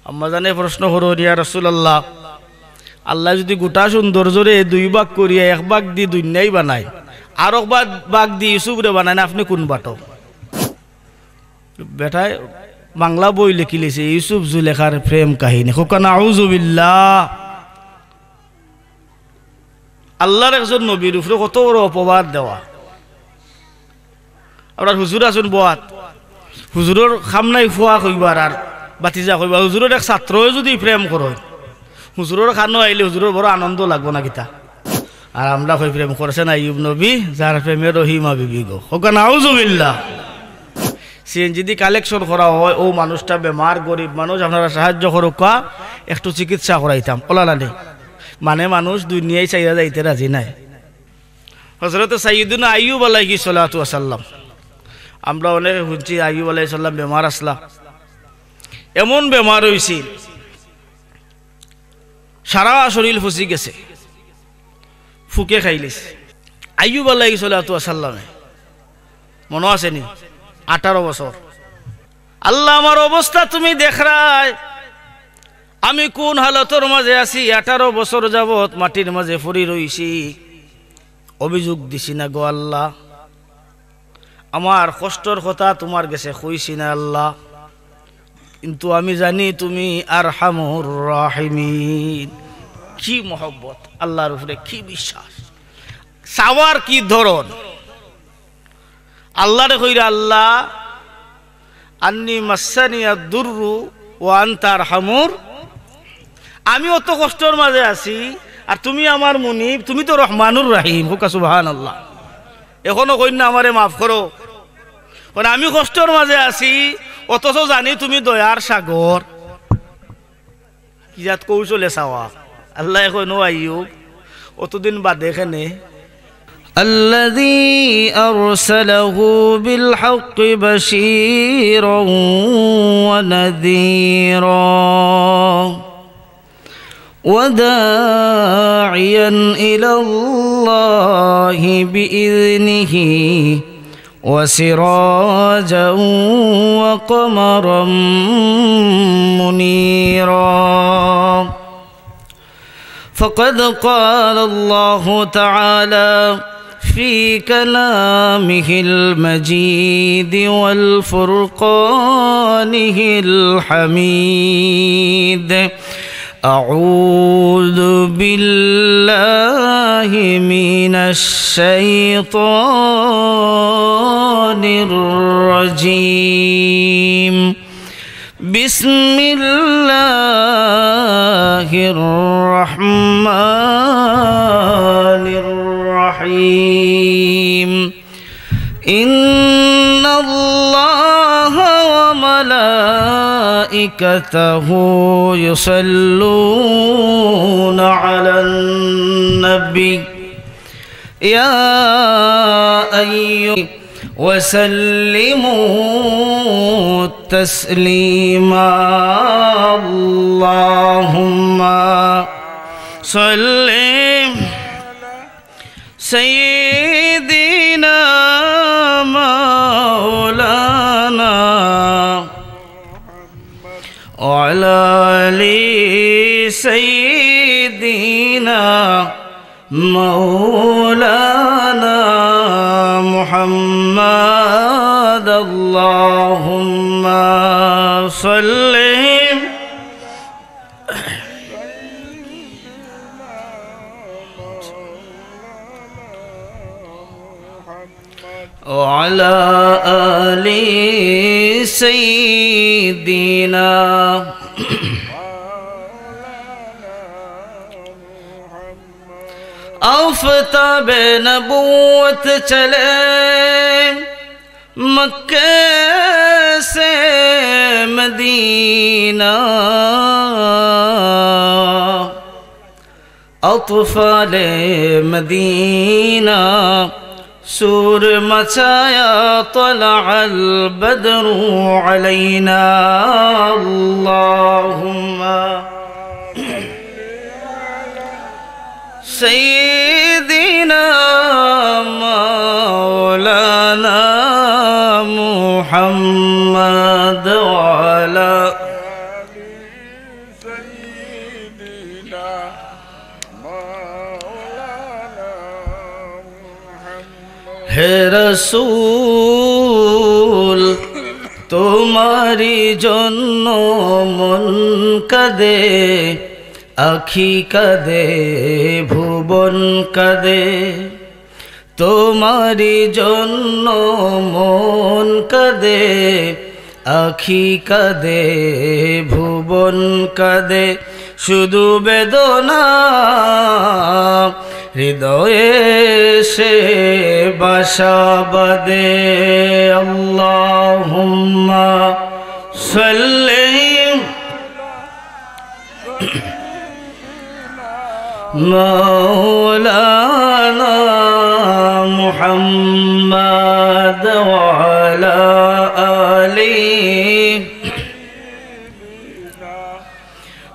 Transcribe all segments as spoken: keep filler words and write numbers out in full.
আম্মাজানে প্রশ্ন করইন, "ইয়া রাসূলুল্লাহ, আল্লায় যুদি গোটা সৌন্দর্যরে দুই ভাগ করিয়া এক ভাগ দি দুনিয়াই বানাইন, আরক ভাগ, ভাগ দি ইউসুফরে বানাইন, আপনে কুন বাটো?" বেটায় বাংলা বই লেখিলিছে, ইউসুফ জুলেখার প্রেম কাহিনী। কউক্কা নাউজুবিল্লাহ। আল্লার একজন নবীর উপরে কত বড় অপবাদ দেওয়া। আমরার হুজুর আছইন বওয়াত, হুজুরর কাম নাই ফুয়া কইবার আর ভাতিজা কইবার। হুজুরর এক ছাত্রয় যুদি প্রেম করইন, হুজুরর কানো আইলে হুজুরর বড় আনন্দ লাগবো না কিতা? আর আমরা কই, "প্রেম করছেন আইয়ুব নবী, যার প্রেমে রহিমা বিবি গো।" কউক্কা নাউজুবিল্লাহ। সিএনজি দি কালেকশন করা অয়, অউ মানুষটা বেমার, গরিব মানুষ, আপনারা সাহায্য করউক্কা, একটু চিকিৎসা করাইতাম। অলা নানি? মানে মানুষ দুনিয়াই ছাড়িয়া যাইতে রাজি নায়। হজরতে সাইয়্যিদুনা আইয়ুব আলাইহিস সালাতু ওয়াস সালাম, আমরা অনেকে হুনছি আইয়ুব আলাইহিস সালাম বেমার আছলা, এমন বেমার অইছিল, সারা শরীল ফুছি গেছে, ফুকে খাইলিছে। আইয়ুব আলাইহিস সালাতু ওয়াস সালামে, মনো আছে নি? আঠারো বছর। "আল্লাহ, আমার অবস্থা তুমি দেখরায়, আমি কুন হালতর মাঝে আছি, আঠারো বছর যাবত মাটির মাঝে পড়ি রইছি, অভিযোগ দিছি না গো আল্লাহ, আমার কষ্টর কথা তুমার গেছে কইছি না আল্লাহ, কিন্তু আমি জানি তুমি আরহামুর রাহিমিন।" কি মহব্বত, আল্লার উপরে কি বিশ্বাস, চাওয়ার কি ধরন। আল্লারে কইরা, "আল্লাহ, আন্নি মাসসানিয়াদ দুররু ওয়া আনতা আরহামুর।" আমি অত কষ্টর মাঝে আছি, আর তুমি আমার মুনিব, তুমি তো রহমানুর রাহিম। কউক্কা সুবহানাল্লাহ। এখনো কইন না, "আমারে মাফ করো।" কারণ আমি কষ্টর মাঝে আছি, অথচ জানি তুমি দয়ার সাগর। কি জাত কৌশলে চাওয়া। আল্লায় কইন, "ও আইয়ুব, অতদিন বাদে কেনে?" الذي أرسله بالحق بشيرا ونذيرا وداعيا إلى الله بإذنه وسراجا وقمرا منيرا. فقد قال الله تعالى في كلامه المجيد والفرقانه الحميد: أعوذ بالله من الشيطان الرجيم. بسم الله الرحمن الرحيم. إن الله وملائكته يصلون على النبي. يا أيها وسلموا تسليما. اللهم صل سيدنا مولانا وعلى آل سيدنا مولانا محمد. اللهم صل وعلى آل سيدنا। آفتاب نبوت چلے مکے سے مدینہ، اطفال مدینہ سور مچایا، طلع البدر علينا. اللهم سيدنا مولانا محمد وعلى হে রসুল, তোমারই জন্য মন কাঁদে, আখি কাঁদে, ভুবন কাঁদে। তোমারই জন্য মন কাঁদে, আখি কাঁদে, ভুবন কাঁদে। শুধু বেদনা হৃদয়ে সে বাসা বাঁধে। আল্লাহুম্মা সাল্লি মাওলানা মুহাম্মদ ওয়া আলা আলি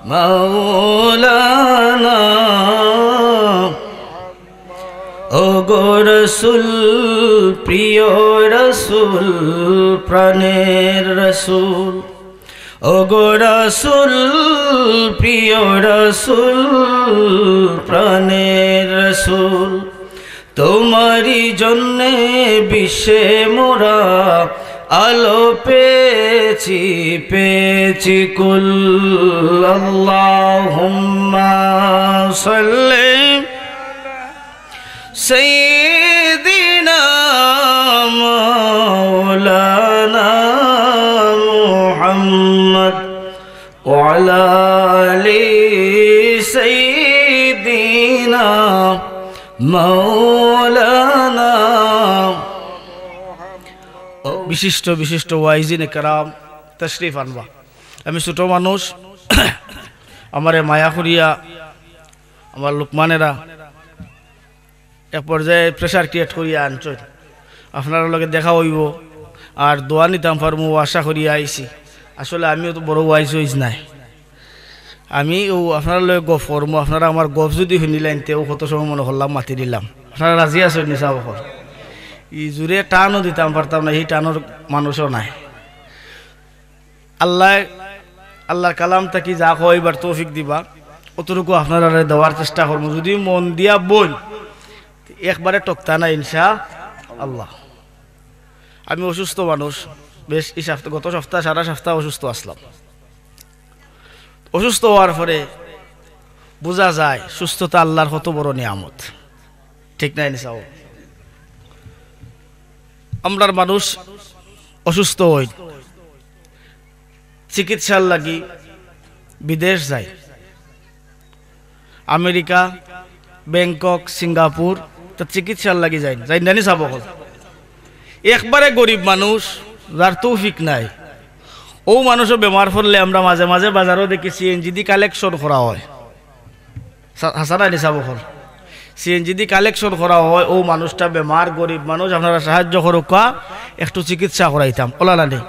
মাওলানা। ওগো রসুল, প্রিয় রসুল, প্রাণের রসুল। ওগো রসুল, প্রিয় রসুল, প্রাণের রসুল। তোমারই জন্যে বিশ্বে মোরা আলো পেয়েছি, পেয়েছি কুল। আল্লাহুম্মা সাল্লি সাইয়্যিদিনা মাওলানা মুহাম্মদ ওয়া আলা আলি সাইয়্যিদিনা মাওলানা। বিশিষ্ট বিশিষ্ট ওয়াইজিনে কেরাম তশরিফ আনবা। আমি ছোট মানুষ, আমারে মায়া করিয়া আমার লোকমানেরা এক পর্যায়ে pressure create করিয়া আনছইন। আপনারার লগে দেখা অইবো, আর দোয়া নিতাম পারমু, আশা করিয়া আইছি। আসলে আমিও তো বড় ওয়াইজ ওয়াইজ নায়, আমি অউ আপনারার লগে গফ করমু, আপনারা আমার গফ যুদি হুনিলাইন, তে অউ কত সময় মনো করলাম মাতি দিলাম। আপনারা রাজি আছইন নি সাব অকল? ই জুরে টানও দিতাম পারতাম না, ই টানর মানুষও নাই। আল্লায়, আল্লার কালাম থাকি যা কইবার তৌফিক দিবা, অতটুকু আপনারারে দেওয়ার চেষ্টা করমু। যুদি মন দিয়া বইন, একবারে টকতা না ইনশা আল্লাহ। আমি অসুস্থ মানুষ, বেশ ই সপ্তাহ, গত সপ্তাহ সারা সপ্তাহ অসুস্থ আছলাম। অসুস্থ অওয়ার পরে বুঝা যায় সুস্থতা আল্লার কত বড় নিয়ামত, ঠিক না নি সাব? আমরার মানুষ অসুস্থ অইন, চিকিৎসার লাগি বিদেশ যাইন, আমেরিকা, ব্যাংকক, সিঙ্গাপুর, তো চিকিৎসার লাগি যাইন, যাইন না নি সাব অকল? একবারে গরিব মানুষ, যার তৌফিক নাই, অউ মানুষও বেমার পড়লে আমরা মাঝে মাঝে বাজারো দেখি সিএনজি দি collection করা অয়। সা-, হাছা না নি সাব অকল? সিএনজি দি collection করা অয়, অউ মানুষটা বেমার, গরিব মানুষ, আপনারা সাহায্য করউক্কা, একটু চিকিৎসা করাইতাম, অলা না নি?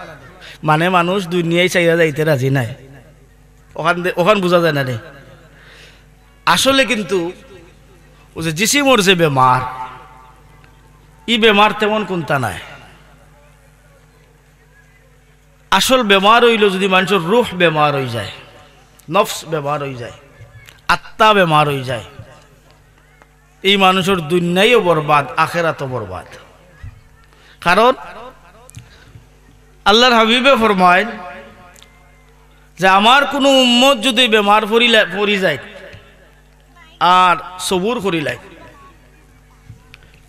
মানে মানুষ দুনিয়াই ছাড়িয়া যাইতে রাজি নায়, অখান দে-, অখান বুঝা যায় না নি? আসলে কিন্তু অউ যে জিসিমর যে বেমার, ই বেমার তেমন কুন্তা নায়। আসল বেমার অইলো যুদি মানষর রুহ বেমার অইযায়, নফস বেমার অইযায়, আত্মা বেমার অইযায়, ই মানষর দুনিয়াও বরবাদ, আখেরাতও বরবাদ। কারণ আল্লার হাবিবে ফরমাইন যে, আমার কুনু উম্মত যুদি বেমার পড়িলা-, পড়ি যায়, আর সবুর করিলাইন।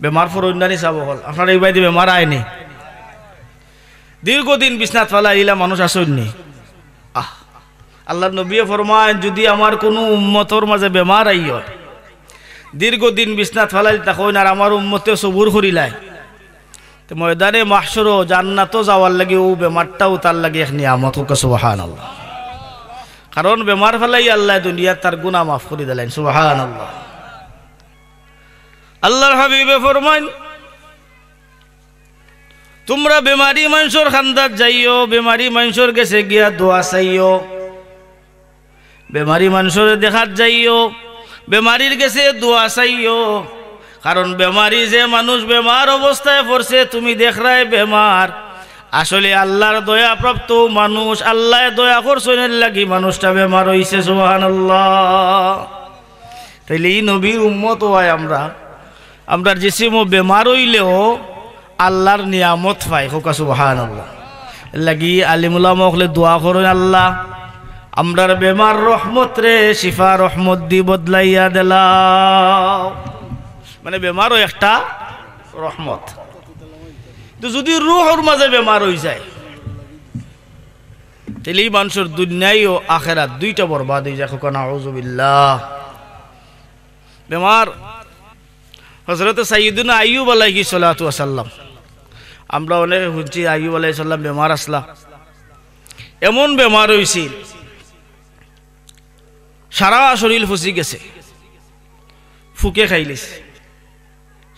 বেমার পড়ইন না নি সাব অকল? আপনারা ইবায়দি বেমার আয় নি? দীর্ঘদিন বিছনাত ফালাইলা মানুষ আছইন নি? আহ, আল্লার নবীয়ে ফরমাইন, যুদি আমার কুনু উম্মতর মাঝে বেমার আইয়, দীর্ঘদিন বিছনাত ফালাইল থাকইন, আর আমার উম্মতে সবুর করিলায়, তে ময়দানে মাহশরো জান্নাতো যাওয়ার লাগি অউ বেমারটাও তার লাগি এক নিয়ামত। কউক্কা সুবহানাল্লাহ। কারণ বেমার ফালাই আল্লায় দুনিয়াত তার গুনা মাফ করি দিলাইন। সুবহানাল্লাহ। আল্লার হাবিবে ফরমাইন, তুমরা বেমারি মানষর কান্দাত যাইও, বেমারি মানষর গেছে গিয়া দোয়া চাইও। বেমারি মানষরে দেখাত যাইও, বেমারির গেছে দোয়া চাইও। কারণ বেমারি যে মানুষ বেমার অবস্থায় পড়ছে, তুমি দেখরায় বেমার, আসলে আল্লার দয়াপ্রাপ্ত মানুষ, আল্লায় দয়া করছইন এর লাগি মানুষটা বেমার অইছে। সুবহানাল্লাহ। তাইলে ই নবীর উম্মত অওয়ায় আমরা, আমরার জিসিমও বেমার অইলেও আল্লাহর নিয়ামত পাই, কউক্কা সুবহানাল্লাহ। এরলাগি আলিম উলামা অকলে দোয়া করইন, "আল্লাহ, আমরার বেমার রহমতরে শিফা রহমতদি বদলাইয়া দিলাও।" মানে বেমারও একটা রহমত। তো যুদি রুহর মাঝে বেমার অইযায়, তাইলে ই মানষর দুনিয়া ও আখেরাত দুইটা বরবাদ অইযায়। কউক্কা নাউজুবিল্লাহ। বেমার, হযরতে সাইয়্যিদুনা আইয়ুব আলাইহিস সালাতু ওয়াস সালাম, আমরা অনেকে হুনছি আইয়ুব আলাইহিস সালাম বেমার আছলা, এমন বেমার অইছিল, সারা শরীল ফসি গেছে, ফুকে খাইলিছে,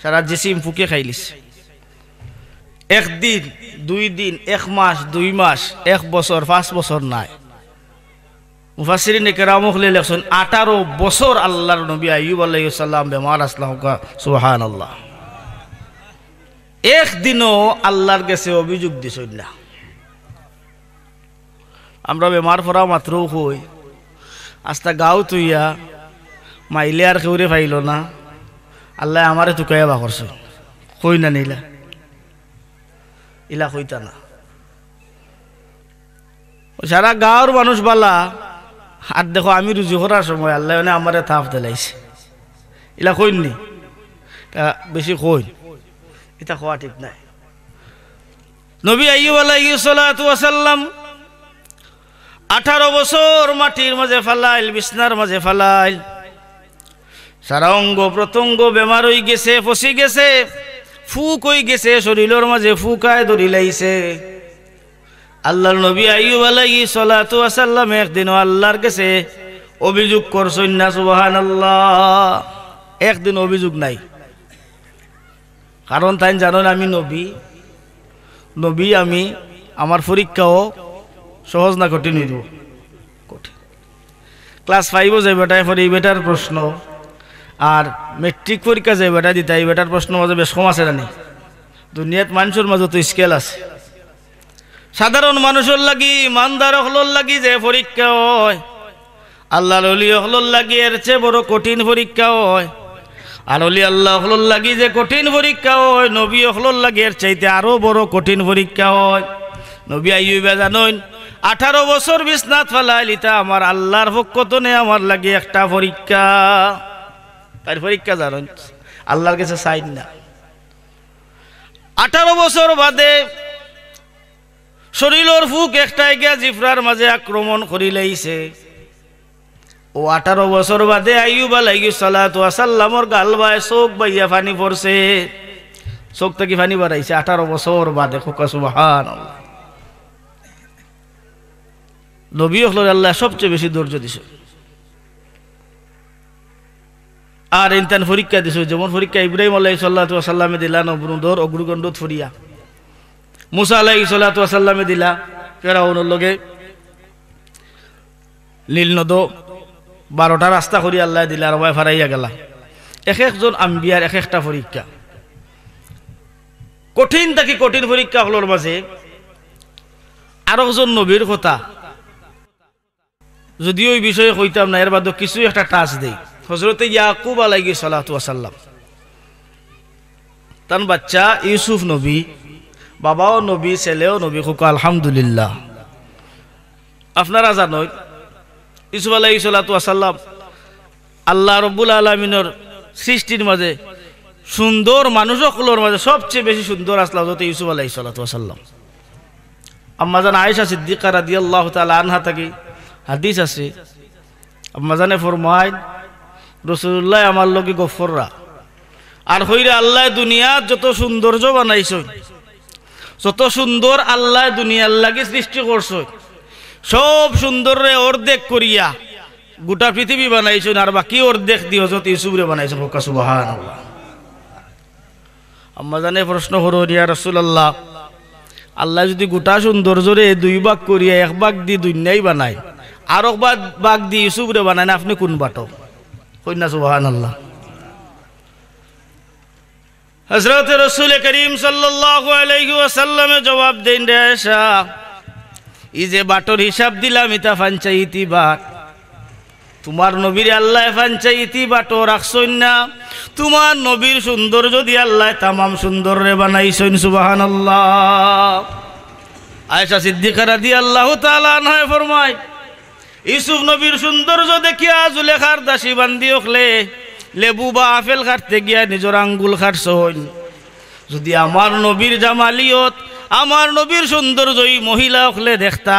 সারা জিসিম ফুকে খাইলিছে। একদিন, দুই দিন, এক মাস, দুই মাস, এক বছর, পাঁচ বছর নায়। মুফাসসিরিনে কেরাম অকলে লেখছইন, আঠারো বছর আল্লাহর নবী আইয়ুব আলাইহিস সালাম বেমার আছলা। কউক্কা সুবহানাল্লাহ। একদিনও আল্লাহর গেছে অভিযোগ দিছইন না। আমরা বেমার পড়া মাত্রউ কই, আস্তা গাঁও থইয়া মাইলে আর কেউরে পাইলো না, আল্লায় আমারে তুকাইয়া বার করছইন, কই না নি ইলা? ইলা কইতা না। অউ সারা গাঁওর মানুষ বালা, আর দেখো আমি রুজি করার সময় আল্লায় অনে আমারে তাপ দিলাইছে, ইলা কইন নি? ইতা বেশি কইন, ইতা কওয়া ঠিক নায়। নবী আইয়ুব আলাইহিস সালাতু ওয়াস সালাম আঠারো বছর মাটির মাঝে ফালাইল, বিছনার মাঝে ফালাইল, সারা অঙ্গ প্রত্যঙ্গ বেমার অইগেছে, ফসি গেছে, ফুক অইগেছে, শরীলর মাঝে ফুকায় ধরিলাইছে। আল্লাহর নবী আইয়ুব আলাইহিস সালাতু ওয়াস সালাম একদিনও আল্লাহর গেছে অভিযোগ করছইন না, সুবহানাল্লাহ। একদিন অভিযোগ নাই। কারণ তাইন জানইন আমি নবী, নবী আমি, আমার পরীক্ষাও সহজ না কঠিন অইবো? কঠিন। ক্লাস ফাইভো যে বেটায় পড়ে, ই বেটার প্রশ্ন, আর ম্যাট্রিক পরীক্ষা যে বেটায় দিতা, ই বেটার প্রশ্নর মাঝে বেশ কম আছে না নি? দুনিয়াত মানষর মাঝে তো স্কেল আছে। সাধারণ মানষর লাগি, ইমানদার অকলর লাগি যে পরীক্ষা অয়, আল্লাহর অলি অকলর লাগি এর চেয়ে বড় কঠিন পরীক্ষা অয়। আর অলি আল্লাহ অকলর লাগি যে কঠিন পরীক্ষা অয়, নবী অকলর লাগি এর চাইতে আরো বড় কঠিন পরীক্ষা অয়। নবী আইয়ুবে জানইন, আঠারো বছর বিছনাত ফালাইল, ইতা আমার আল্লাহর পক্ষ তনে আমার লাগি একটা পরীক্ষা। তাইর পরীক্ষা জানইন, আল্লাহর গেছে চাইন না। আঠারো বছর বাদে শরীলর ফুক একটায় গিয়া জিফরার মাঝে আক্রমণ করিলাইছে। অউ আঠারো বছর বাদে আইয়ুব আলাইহিস সালাতু ওয়াস সালামর গাল বায় চউখ বাইয়া পানি পড়ছে। চউখ থাকি পানি বারাইছে আঠারো বছর বাদে। কউক্কা সুবহানাল্লাহ। নবী অকলরে আল্লায় সবচেয়ে বেশি ধৈর্য দিছে। আর ইনতান পরীক্ষা দিছে, যেমন পরীক্ষা ইব্রাহিম আলাইহিস সালাতু ওয়াস সালামে দিলা নমরুদর অগ্নিকুণ্ডত পড়িয়া, মুসা আলাইহিস সালাতু ওয়াস সালামে দিলা ফেরাউনর লগে নীল নদ, বারোটা রাস্তা করি আল্লায় দিলা, আর অবায় ফারাইয়া গেলা। এক একজন আম্বিয়ার এক একটা পরীক্ষা, কঠিন থাকি কঠিন পরীক্ষা অকলর মাঝে আরকজন নবীর কথা যদিও ই বিষয়ে কইতাম না, এর বাদেও কিছু একটা touch দেই। হজরতে ইয়াকুব আলাইহিস সালাতু ওয়াস সালাম, তান বাচ্চা ইউসুফ নবী, বাবাও নবী, ছেলেও নবী, কউক্কা আলহামদুলিল্লাহ। আপনারা জানইন, ইউসুফ আলাইহিস সালাতু ওয়াস সালাম আল্লাহ রব্বুল আলামিনর সৃষ্টির মাঝে সুন্দর মানুষ অকলর মাঝে সবচেয়ে বেশি সুন্দর আছলা হজরতে ইউসুফ আলাইহিস সালাতু ওয়াস সালাম। আম্মাজান আয়েশা সিদ্দিকা রাদিয়াল্লাহু তাআলা আনহা থাকি হাদিস আছে, আম্মাজানে ফরমাইন, রাসূলুল্লায় আমার লগে গফ কররা আর কইরা, আল্লায় দুনিয়াত যত সৌন্দর্য বানাইছইন, যত সুন্দর আল্লায় দুনিয়ার লাগি সৃষ্টি করছইন, সব সুন্দররে অর্ধেক করিয়া গুটা পৃথিবী বানাইছইন, আর বাকি অর্ধেক দি হজরত ইউসুফরে বানাইছইন। কউক্কা সুবহানাল্লাহ। আম্মাজানে প্রশ্ন করইন, ইয়া রাসূলুল্লাহ, আল্লায় যুদি গুটা সৌন্দর্যরে দুই ভাগ করিয়া এক ভাগ দি দুনিয়াই বানাইন, আরক ভাগ, ভাগ দি ইউসুফরে বানাইন, আপনে কুন বাটো? কইন না সুবহানাল্লাহ। হজরতে রসুলে করিম সাল্লাল্লাহু আলাইহি ওয়াসাল্লামে জবাব দেইন, রে আয়েশা, ই যে বাটর হিসাব দিলাম, ইতা পঞ্চায়েতি বাট। তুমার নবীরে আল্লায় পঞ্চায়েতি বাটো রাখছইন না, তুমার নবীর সৌন্দর্য দিয়া আল্লায় তামাম সুন্দররে বানাইছইন। সুবহানাল্লাহ। আয়েশা সিদ্দিকা রাদিয়াল্লাহু তাআলা আনহায় ফরমায়, ইউসুফ নবীর সৌন্দর্য দেখিয়া জুলেখার দাসী বান্দি অকলে লেবু বা আপেল কাটতে গিয়া নিজর আঙ্গুল কাটছইন। যুদি আমার নবীর জামালিয়ত, আমার নবীর সৌন্দর্য ই মহিলা অকলে দেখতা,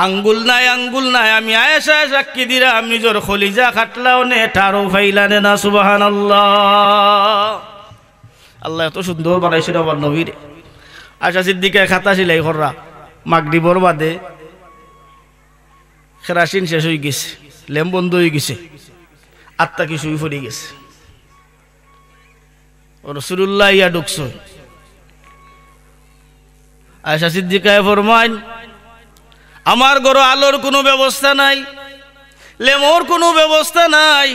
আঙ্গুল নাই, আঙ্গুল নাই, আমি আয়েশায় সাক্ষী দিরাম, নিজর কলিজা কাটলা অনে, ঠারও পাইলা নে না। সুবহানাল্লাহ। আল্লায় এত সুন্দর বানাইছইন আমার নবীরে। আয়েশা সিদ্দিকায় খাতা সিলাই কররা, মাগরিবর বাদে কেরাসিন শেষ অইগেছে, লেম বন্ধ অইগেছে, আত থাকি সুই পড়িগেছে। রাসুলুল্লাহ আইয়া ঢুকছইন। আয়েশা সিদ্দিকায় ফরমাইন, আমার ঘরো আলোর কুনু ব্যবস্থা নাই, লেমর কুনু ব্যবস্থা নাই,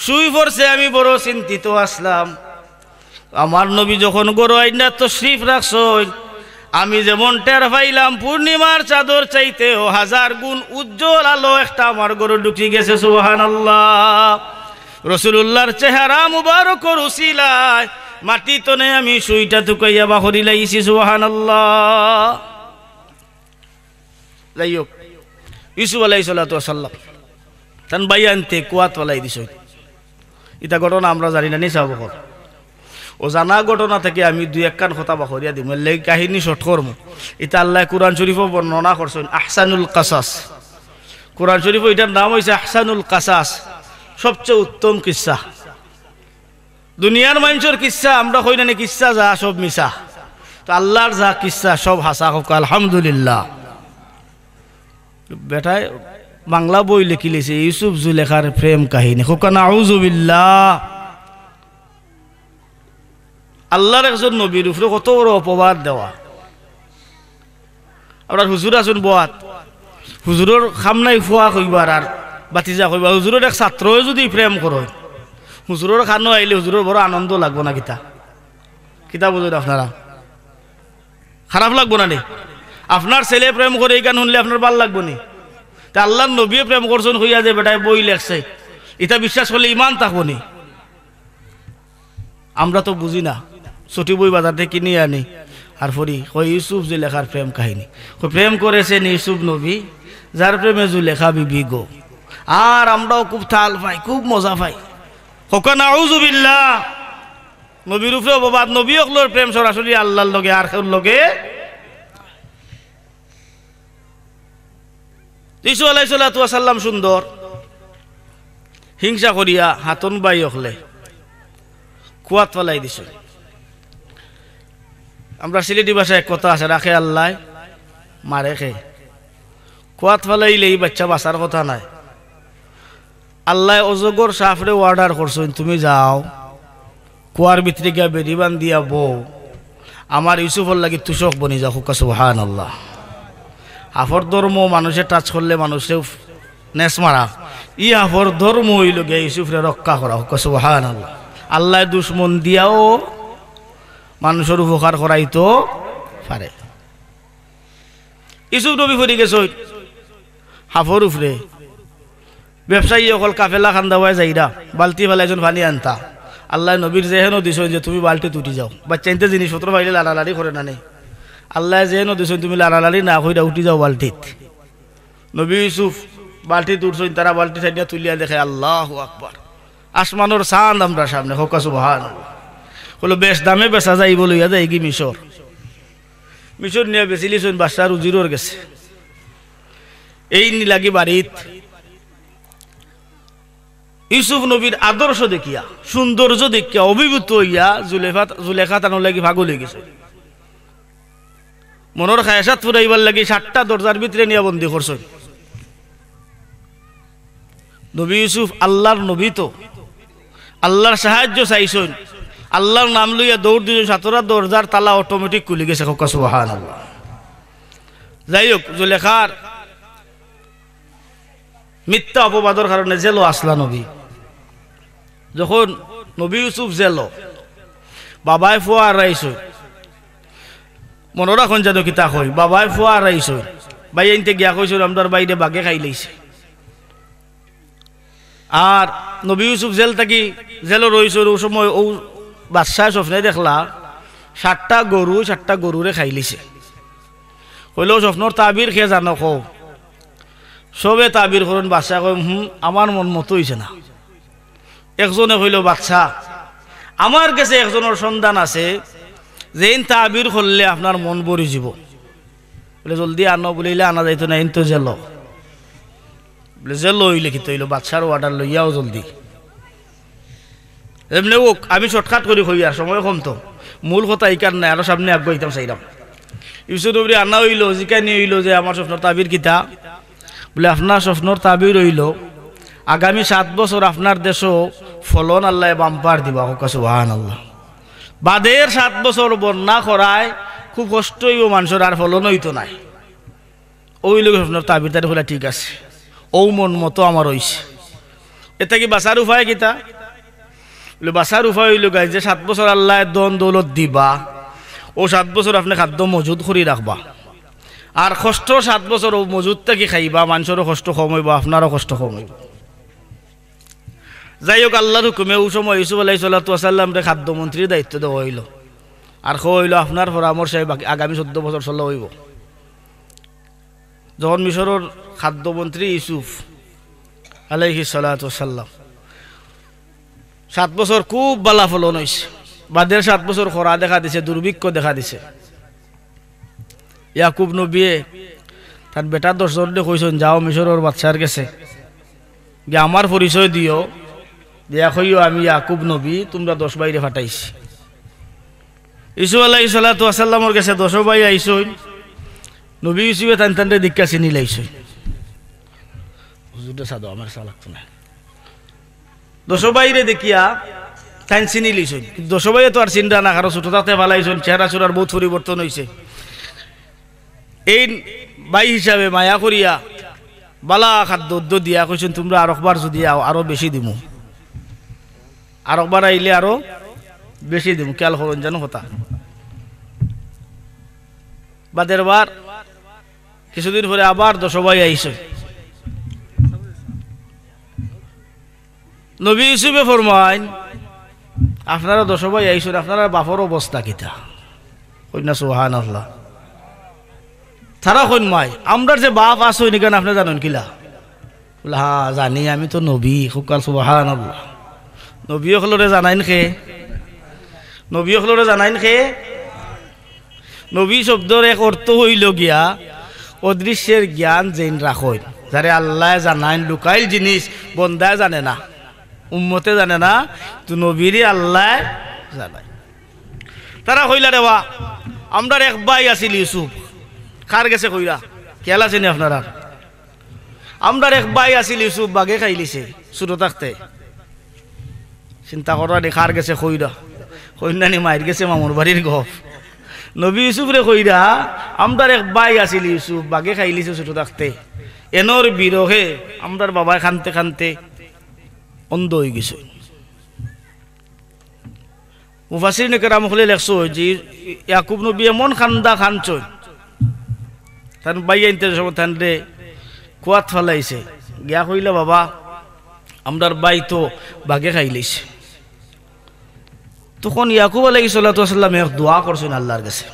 সুই পড়ছে, আমি বড় চিন্তিত আছলাম। আমার নবী যখন ঘরো আইনা তশরিফ রাখছইন, আমি যেমন টের পাইলাম পূর্ণিমার চাঁদর চাইতেও হাজার গুণ উজ্জ্বল আলো একটা আমার ঘরো ঢুকি গেছে। সুবহানাল্লাহ। রাসুলুল্লাহর চেহারা মুবারকর উসিলায় মাটি তনে আমি সুইটা তুকাইয়া বাখরি লাইছি। সুবহানাল্লাহ। যাই হোক, ইউসুফ আলাইহিস সালাতু ওয়াস সালাম তান ভাইয়াইন্তে কুয়াত ফালাই দিছইন। ইতা ঘটনা আমরা জানি না নি, সাব অকল। অউ জানা ঘটনা থাকি আমি দুই একখান কথা বাখরিয়া দিমু, এরলাগি কাহিনী short করমু। ইতা আল্লায় কুরআন শরিফো বর্ণনা করছইন, আহসানুল কাসাস। কুরআন শরিফো ইটার নাম অইছে আহসানুল কাসাস, সবচে উত্তম কিসসা। দুনিয়ার মানষর কিসসা, আমরা কই না নি কিসসা যা সব মিছা, তো আল্লার যা কিসসা সব হাছা। কউক্কা আলহামদুলিল্লাহ। বেটায় বাংলা বই লেখিলিছে, ইউসুফ জুলেখার প্রেম কাহিনী। কউক্কা নাউজুবিল্লাহ। আল্লার একজন নবীর উপরে কত বড় অপবাদ দেওয়া। আমরার হুজুর আছইন বওয়াত, হুজুরর কাম নাই ফুয়া কইবার আর ভাতিজা কইবার। হুজুরর এক ছাত্রয় যুদি প্রেম করইন, হুজুরর কানো আইলে হুজুরর বড় আনন্দ লাগবো না কিতা? কিতা বুঝইন আপনারা? খারাপ লাগবো না নি? আপনার ছেলে প্রেম করে ইখান হুনলে আপনার ভালা লাগবো নি? তে আল্লার নবীয়ে প্রেম করছইন কইয়া যে বেটায় বই লেখছে, ইতা বিশ্বাস করলে ইমান থাকবো নি? আমরা তো বুঝি না, ছুটি বই বাজার থাকি কিনি আনি আর পড়ি, কয় ইউসুফ জুলেখার প্রেম কাহিনী। কয় প্রেম করেছেন ইউসুফ নবী, যার প্রেমে জুলেখা বিবি গো। আর আমরাও খুব তাল পাই, খুব মজা পাই। কউক্কা নাউজুবিল্লাহ। নবীর উপরে অপবাদ, নবী অকলর প্রেম সরাসরি আল্লার লগে, আর কেউর লগে। ইউসুফ আলাইহিস সালাতু ওয়াস সালাম সুন্দর, হিংসা করিয়া হাতন ভাই অকলে কুয়াত ফালাই দিছইন। আমরা সিলেটি ভাষায় এক কথা আছে, রাখে আল্লায়, মারে কে। কুয়াত ফালাইলে ই বাইচ্চা বাঁচার কথা নায়। আল্লায় অজগর সাপরে order করছইন, তুমি যাও, কুয়ার ভিতরে গিয়া বেড়ি বান্ধিয়া বও, আমার ইউসুফর লাগি তুষক বনি যাও। কউক্কা সুবহানাল্লাহ। সাপর ধর্ম মানষে touch করলে মানষরে নেছ মারা, ই সাপর ধর্ম অইলো গিয়া ইউসুফরে রক্ষা করা। কউক্কা সুবহানাল্লাহ। আল্লায় দুশমন দিয়াও মানষর উপকার করাইতো পারে। ইউসুফ নবী পড়ি গেছইন সাপর উপরে। ব্যবসায়ী অকল কাফেলা খান্দাওয়ায় যাইরা, বালতি ফালাইছইন পানি আনতা। আল্লায় নবীর জেহেনও দিছইন যে তুমি বালতিত উঠি যাও। বাইচ্চাইন্তে জিনিসপত্র পাইলে লাড়ালাড়ি করে না নি? আল্লায় জেহেনও দিছইন তুমি লাড়ালাড়ি না কইরা উঠি যাও বালতিত। নবী ইউসুফ বালতিত উঠছইন, তারা বালতি টানিয়া তুলিয়া দেখে, আল্লাহু আকবার, আসমানর চান্দ আমরার সামনে। কউক্কা সুবহানাল্লাহ। কইলো, বেশ দামে বেচা যাইবো, লইয়া যাইগি মিশর। মিশর নিয়া বেচিলিছইন বাদশার উজিরর গেছে। এইন নিলাগি বাড়িত। ইউসুফ নবীর আদর্শ দেখিয়া, সৌন্দর্য দেখিয়া অভিভূত অইয়া জুলেফা, জুলেখা তান লাগি পাগল অইগেছে। মনর খায়েশাত ফুরাইবার লাগি সাতটা দরজার ভিতরে নিয়া বন্দি করছইন। নবী ইউসুফ আল্লার নবী তো, আল্লার সাহায্য চাইছইন, আল্লার নাম লইয়া দৌড় দিছইন, সাতটা দরজার তালা automatic খুলি গেছে। কউক্কা সুবহানাল্লাহ। যাই হোক, জুলেখার মিথ্যা অপবাদর কারণে জেলো আছলা নবী। যখন নবী ইউসুফ জেলো, বাবায় ফুয়া হারাইছইন, মনো রাখইন যেন কিতা কই, বাবায় ফুয়া হারাইছইন, ভাইয়াইন্তে গিয়া কইছইন, আমরার ভাইরে বাঘে খাইলাইছে। আর নবী ইউসুফ জেল থাকি জেলো রইছইন, অউ সময় অউ বাদশায় স্বপ্নে দেখলা, সাতটা গরু, সাতটা গরুরে খাইলিছে। কইলো, "স্বপ্নর তাবির কে জানো কও?" সবে তাবির করইন, বাদশায় কইন, "হুম, আমার মন মতো অইছে না।" একজনে কইলো, "বাদশা, আমার গেছে একজনর সন্ধান আছে, যেইন তাবির করলে আপনার মন ভরি যিবো।" বুলে, "জলদি আনো।" বুলে, "ইলা আনা যাইতো না, এইন তো জেলো।" বুলে, "জেলো অইলে কিতা অইলো, বাদশার order লইয়া আও জলদি।" এমনে অউক, আমি shortcut করি কইয়ার, সময় কম তো, মূল কথা ইখান নায়, আরো সামনে আগুয়াইতাম চাইরাম। ইউসুফ নবীরে আনা অইলো, জিকানি অইলো যে, "আমার স্বপ্নর তাবির কিতা?" বুলে, "আপনার স্বপ্নর তাবির অইলো, আগামী সাত বছর আপনার দেশো ফলন আল্লায় bumper দিবা।" কউক্কা সুবহানাল্লাহ। বাদের সাত বছর বন্যা খরায়, খুব কষ্ট অইবো মানষর, আর ফলন অইতো নায়। অউ অইলো গি স্বপ্নর তাবির। তাইন কইলা, "ঠিক আছে, অউ মন মতো আমার অইছে।" এর থাকি বাঁচার উপায় কিতা? বুলে, "বাঁচার উপায় অইলো গি, যে সাত বছর আল্লায় ধন দৌলত দিবা, অউ সাত বছর আপনে খাদ্য মজুদ করি রাখবা, আর কষ্টর সাত বছর অউ মজুদ থাকি খাইবা, মানষরও কষ্ট কম অইবো, আপনারও কষ্ট কম অইবো।" যাই হউক, আল্লার হুকুমে অউ সময় ইউসুফ আলাইহিস সালাতু ওয়াস সালামরে খাদ্য মন্ত্রীর দায়িত্ব দেওয়া অইলো। আর কওয়া অইলো, "আপনার পরামর্শে বাকি আগামী চৌদ্দ বছর চলা অইবো।" যখন মিশরর খাদ্যমন্ত্রী ইউসুফ আলাইহিস সালাতু ওয়াস সালাম, সাত বছর খুব বালা ফলন অইছে, বাদের সাত বছর খরা দেখা দিছে, দুর্ভিক্ষ দেখা দিছে। ইয়াকুব নবিয়ে তান বেটা দশ জনরে কইছইন, "যাও মিশরর বাদশার গেছে, গিয়া আমার পরিচয় দিও, দিয়া কইও আমি ইয়াকুব নবী, তুমরা দশ ভাইরে পাঠাইছি।" ইউসুফ আলাইহিস সালাতু ওয়াস সালামর গেছে দশ ভাই আইছইন, নবী ইউসুফে তান তানরে দেখিয়া চিনিলাইছইন। হুজুররে চা দেও, আমার চা লাগতো নায়। দশ ভাইরে দেখিয়া তাইন চিনিলিছইন, কিন্তু দশ ভাইয়ে তো আর চিনরা না, কারণ ছোট থাকতে ফালাইছইন, চেহারা চুরার বউত পরিবর্তন অইছে। এইন ভাই হিসাবে মায়া করিয়া বালা খাদ্য উদ্য দিয়া কইছইন, "তুমরা আরকবার যুদি আও, আরো বেশি দিমু, আরকবার আইলে আরো বেশি দিমু।" খিয়াল করইন যেন কথা। বাদেরবার কিছুদিন পরে আবার দশ ভাই আইছইন। নবী ইউসুফে ফরমাইন, "আপনারা দশ ভাই আইছইন, আপনারার বাপর অবস্থা কিতা?" কইন না, "সুবহানাল্লাহ।" তারা কইন, "মাই, আমরার যে বাপ আছইন, ইখান আপনে জানইন কিলা?" বুলে, "হ্যাঁ, জানি, আমি তো নবী।" কউক্কা সুবহানাল্লাহ। নবী অকলরে জানাইন কে? নবী অকলরে জানাইন কে? নবী শব্দর এক অর্থ অইলো গিয়া অদৃশ্যের জ্ঞান যেইন রাখইন, যারে আল্লায় জানাইন, লুকাইল জিনিস বন্দায় জানে না, উম্মতে জানে না, তো নবীরে আল্লায় জানাইন। তারা কইলা, "রেবা, আমরার এক ভাই আছিল ইউসুফ।" কার গেছে কইরা? খিয়াল আছে নি আপনারার? "আমরার এক ভাই আছিল ইউসুফ, বাঘে খাইলিছে ছোট থাকতে।" চিন্তা কররা নি, কার গেছে কইরা? কইন না নি, মাইর গেছে মামুর বাড়ির গফ। নবী ইউসুফরে কইরা, "আমরার এক ভাই আছিল ইউসুফ, বাঘে খাইলিছে ছোট থাকতে।" এনর বিরহে আমরার বাবায় কানতে কানতে অন্ধ অইগেছে। মুফাসসিরিনে কেরাম অকলে লেখছইন যে ইয়াকুব নবী এমন কান্দা কানছইন, তান ভাইয়াইন্তে সময় তানরে কুয়াত ফালাইছে, গিয়া কইলা, "বাবা, আমরার ভাই তো বাঘে খাইলিছে।" তখন ইয়াকুব আলাইহিস সালাতু ওয়াস সালামে এক দোয়া করছইন আল্লার গেছে।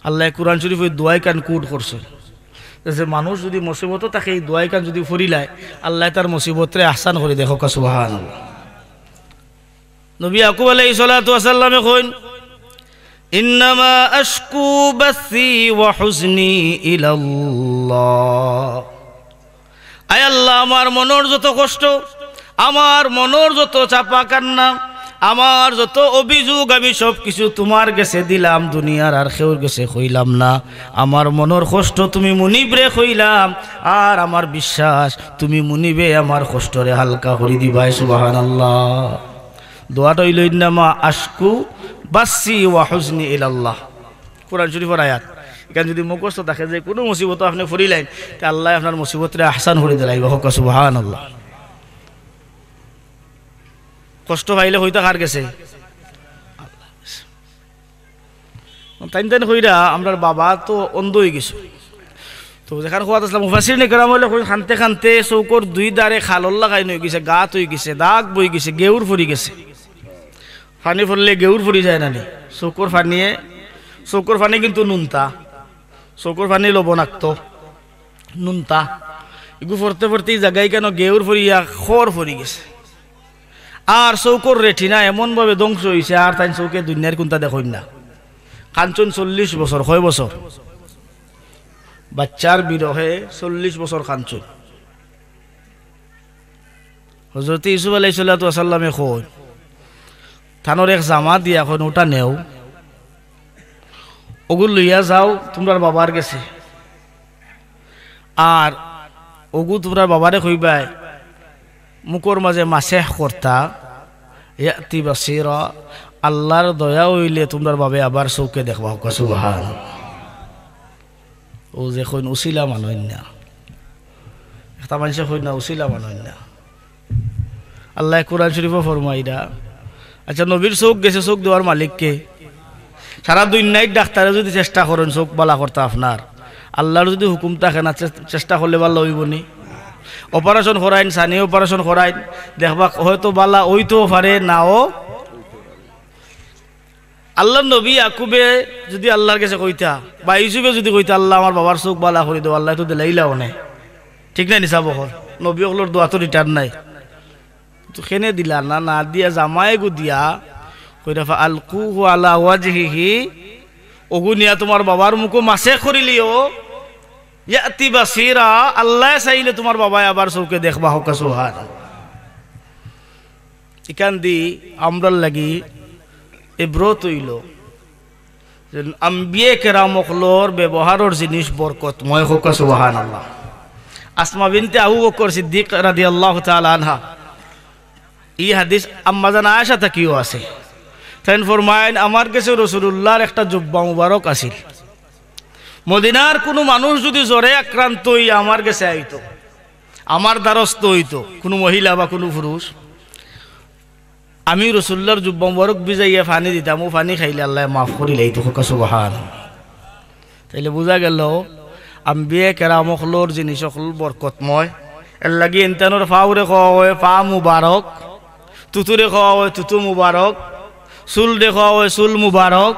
আল্লায় কুরআন শরীফো ই দোয়াইখান quote করছইন, যে মানুষ যুদি মুসিবতো থাকে, ই দোয়াইখান যুদি পড়িলায়, আল্লায় তার মুসিবতরে আহসান করি দেয়। কউক্কা সুবহানাল্লাহ। নবী ইয়াকুব আলাইহিস সালাতু ওয়াস সালামে কইন, "ইন্নামা আশকু বাসি ওয়া হুজনি ইলাল্লাহ।" আয় আল্লাহ, আমার মনর যত কষ্ট, আমার মনর যত চাপা কান্না, আমার যত অভিযোগ, আমি সব কিছু তুমার গেছে দিলাম, দুনিয়ার আর কেউর গেছে কইলাম না। আমার মনর কষ্ট তুমি মুনিবরে কইলাম, আর আমার বিশ্বাস তুমি মুনিবে আমার কষ্টরে হালকা করি দিবায়। সুবহানাল্লাহ। দোয়াটা অইলো, "ইন্নামা আশকু বাসি ওয়া হুজনি ইলাল্লাহ।" কুরআন শরীফর আয়াত। ইখান যুদি মুখস্থ থাকে যে কুনু মুসিবতো আপনে পড়িলাইন, তে আল্লায় আপনার মুসিবতরে আহসান করি দিলাইবা। কউক্কা সুবহানাল্লাহ। কষ্ট পাইলে কইতা কার গেছে? তাইন তাইন কইরা, "আমরার বাবা তো অন্ধ অইগেছে।" তো যেখান কওয়াত আছলাম, মুফাসসিরিনে কেরাম অকলে কইন, কানতে কানতে চউখর দুই ধারে খালর লাখান অইগেছে, গাত অইগেছে, দাগ বইগেছে, গেউর পড়িগেছে। পানি পড়লে গেউর পড়ি যায় না নি? চউখর পানিয়ে, চউখর পানি কিন্তু নুনতা, চউখর পানি লবণাক্ত, নুনতা। ইগু পড়তে পড়তে ই জাগায় কেনে গেউর পড়িয়া খর পড়িগেছে। আর চউখর রেটিনা এমনভাবে ধ্বংস অইছে, আর তাইন চউখে দুনিয়ার কুন্তা দেখইন না। কানছইন চল্লিশ বছর, কয় বছর? বাচ্চার বিরহে চল্লিশ বছর কানছইন। হজরতে ইউসুফ আলাইহিস সালাতু ওয়াস সালামে কইন, তানর এক জামা দিয়া কইন, "ওটা নেও, ওগু লইয়া যাও তুমরার বাবার গেছে, আর ওগু তুমরার বাবারে কইবায়, মুখর মাঝে মাসেহ করতা, ইয়াতি বাসিরা, আল্লার দয়া অইলে তুমরার বাবায় আবার চউখে দেখবা।" কউক্কা সুবহান। অউ যে কইন উছিলা মানইন না। একটা মানষে কইন না, উছিলা মানইন না। আল্লায় কুরআন শরিফো ফরমাইরা। আচ্ছা, নবীর চউখ গেছে, চউখ দেওয়ার মালিক কে? সারা দুনিয়ার ডাক্তারে যুদি চেষ্টা করইন চউখ বালা করতা আপনার, আল্লার যুদি হুকুম থাকে না, চে-, চেষ্টা করলে বালা অইবো নি? অপারেশন করাইন, ছানি অপারেশন করাইন, দেখবা হয়তো বালা অইতেও পারে, নাও। আল্লার নবী ইয়াকুবে যুদি আল্লার গেছে কইতা, বা ইউসুফে যুদি কইতা, "আল্লা, আমার বাবার চউখ বালা করি দেও", আল্লায় তো দিলাইলা অনে। ঠিক না নি সাব অকল? নবী অকলর দোয়া তো return নাই। তো কেনে দিলা না, না দিয়া জামায় গু দিয়া কইরা, "ফাআলকুহু আলা ওয়াজহিহি", ওগু নিয়া তুমার বাবার মুখো মাসেহ করিলিও, ইয়াতি বাসিরা, আল্লায় চাইলে তুমার বাবায় আবার চউখে দেখবা। কউক্কা সুবহান। ইখান দি আমরার লাগি ইবরত অইলো যে আম্বিয়ে কেরাম অকলর ব্যবহারর জিনিস বরকতময়। কউক্কা সুবহানাল্লাহ। আসমা বিনতে আবু বকর সিদ্দিক রাদিয়াল্লাহু তাআলা আনহা, ই হাদিস আম্মাজান আয়েশা থাকিও আছে। তাইন ফরমাইন, "আমার গেছে রাসুলুল্লাহর একটা জুব্বা মুবারক আছিল। মদিনার কুনু মানুষ যুদি জ্বরে আক্রান্ত অইয়া আমার গেছে আইতো, আমার দ্বারস্থ অইতো, কুনু মহিলা বা কুনু পুরুষ, আমি রাসুলুল্লাহর জুব্বা মুবারক ভিজাইয়া পানি দিতাম, অউ পানি খাইলে আল্লায় মাফ করিলাইতো।" কউক্কা সুবহান। তাইলে বুঝা গেলো, আম্বিয়ে কেরাম অকলর জিনিস অকল বরকতময়। এরলাগি ইনতানর পাওরে কওয়া অয় পা মুবারক, থুতুরে কওয়া অয় থুতু মুবারক, চুলরে কওয়া অয় চুল মুবারক,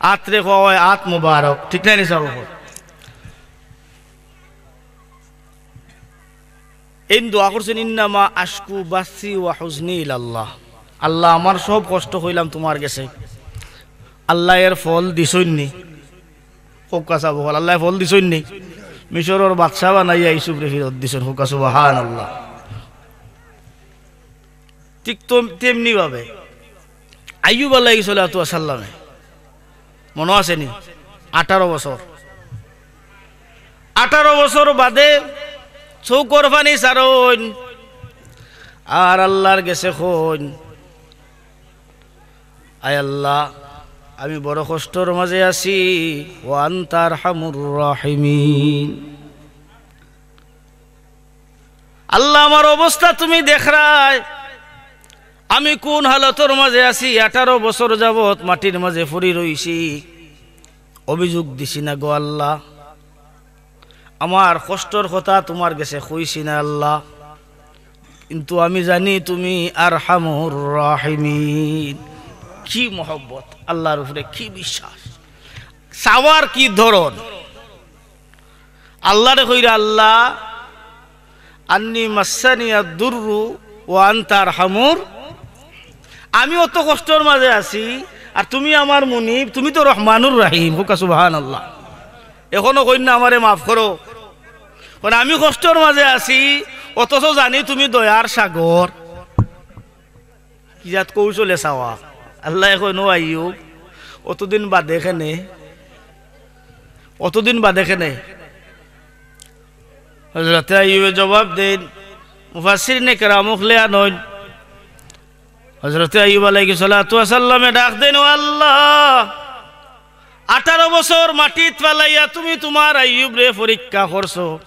আতরে কওয়া অয় আত মুবারক। ঠিক না নি সাব অকল? এইন দোয়া করছইন, "ইন্নামা আশকু বাসি ওয়া হুজনি ইলাল্লাহ।" আল্লাহ, আমার সব কষ্ট কইলাম তুমার গেছে। আল্লায় এর ফল দিছইন নি? কউক্কা সাব অকল, আল্লায় ফল দিছইন নি? মিশরর বাদশা বানাইয়া ইউসুফরে ফিরত দিছইন। কউক্কা সুবহানাল্লাহ। ঠিক তো তেমনি ভাবে আইয়ুব আলাইহিস সালাতু ওয়াস সালামে, মনো আছে নি? আঠারো বছর, আঠারো বছর বাদে চউখর পানি ছাড়ইন, আর আল্লার গেছে কইন, "আয় আল্লাহ, আমি বড় কষ্টর মাঝে আছি, ওয়া আনতা আরহামুর রাহিমিন।" আল্লাহ, আমার অবস্থা তুমি দেখরায়, আমি কুন হালতর মাঝে আছি, আঠারো বছর যাবত মাটির মাঝে পড়ি রইছি, অভিযোগ দিছি না গো আল্লাহ, আমার কষ্টর কথা তুমার গেছে কইছি না আল্লাহ, কিন্তু আমি জানি তুমি আরহামুর রাহিমিন। কি মহব্বত, আল্লার উপরে কি বিশ্বাস, চাওয়ার কি ধরন। আল্লারে কইরা, "আল্লাহ, আন্নি মাসসানিয়াদ দুররু ওয়া আনতা আরহামুর।" আমি অত কষ্টর মাঝে আছি, আর তুমি আমার মুনিব, তুমি তো রহমানুর রাহিম। কউক্কা সুবহানাল্লাহ। অখনো কইন না, "আমারে মাফ করো।" কারণ আমি কষ্টর মাঝে আছি, অথচ জানি তুমি দয়ার সাগর। কি জাত কৌশলে চাওয়া। আল্লায় কইন, "ও আইয়ুব, অতদিন বাদে কেনে, অতদিন বাদে কেনে?" হজরতে আইয়ুবে জবাব দেইন, মুফাসসিরিনে কেরাম অকলে আনইন, হজরতে আইয়ুব আলাইহিস সালাতু ওয়াস সালামে ডাক দেইন, "ও আল্লাহ, আঠারো বছর মাটিত ফালাইয়া তুমি তুমার আইয়ুবরে পরীক্ষা করছো,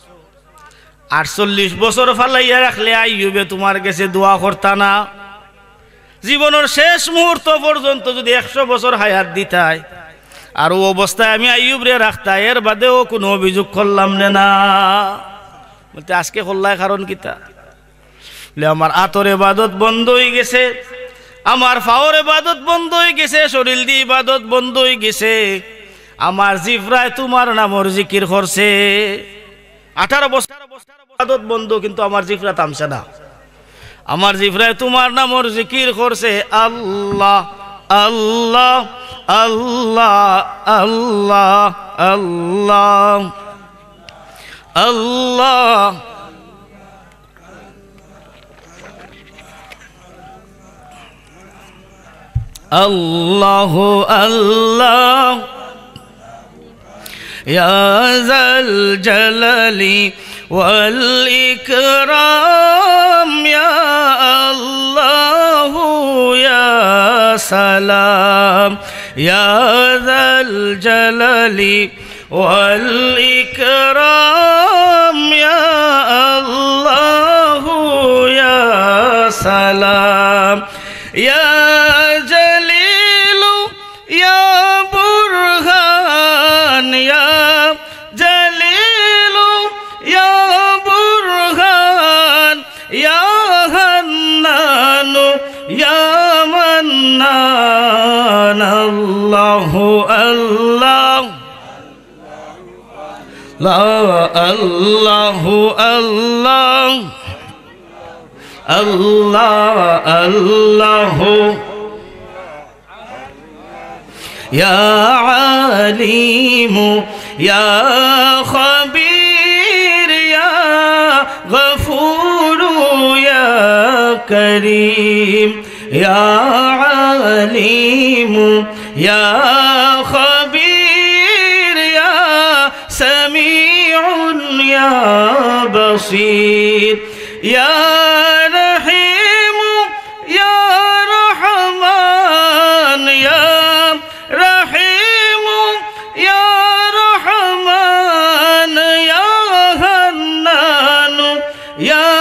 আটচল্লিশ বছর ফালাইয়া রাখলে আইয়ুবে তুমার গেছে দোয়া করতা না? জীবনর শেষ মুহূর্ত পর্যন্ত যুদি একশো বছর হায়াত দিতায়, আর অউ অবস্থায় আমি আইয়ুবরে রাখতা, এর বাদেও কুনু অভিযোগ করলাম নে না। বলতে, আজকে করলায় কারণ কিতা? বলে, আমার আতর এবাদত বন্ধ অইগেছে, আমার পাওর এবাদত বন্ধ অইগেছে, শরীলদি ইবাদত বন্ধ অইগেছে, আমার জিফরায় তুমার নামর জিকির করছে। আঠারো বছর ইবাদত বন্ধ, কিন্তু আমার জিফরা থামছে না। আমার জিফরায় তুমার নামর জিকির করছে, আল্লাহ, আল্লাহ, আল্লাহ, আল্লাহ, আল্লাহ, আল্লাহ। الله الله يا ذا الجلال والإكرام، يا الله يا سلام، يا ذا الجلال والإكرام، يا الله يا سلام، يا جليل يا برهان، يا جليل يا برهان، يا حنان يا منان، الله الله لا الله الله الله الله يا عليم يا خبير يا غفور يا كريم يا عليم يا خبير يا سميع يا بصير يا رحيم يا رحمن يا رحيم يا رحمن يا حنان يا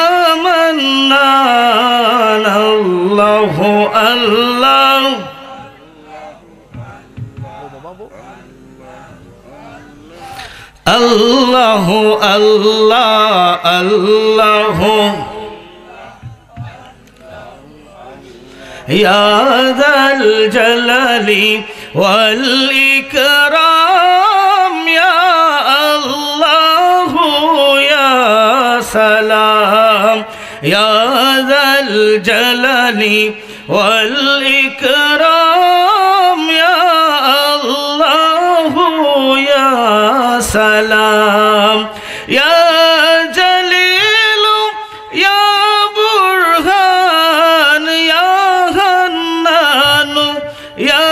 منان، الله الله الله الله الله يا ذا الجلال والإكرام، يا الله يا سلام، يا ذا الجلال والإكرام، يا الله يا سلام، يا جليل يا برهان يا حنان يا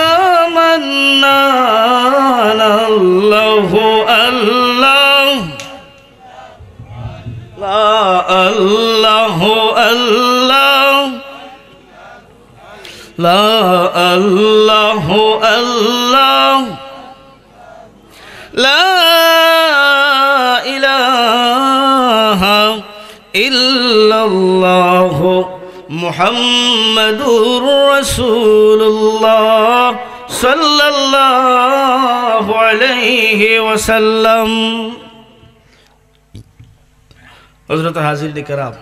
منان، الله الله لا الله الله لا الله الله لا إله إلا الله محمد رسول الله صلى الله عليه وسلم। হযরত হাজিরিনে কেরাম,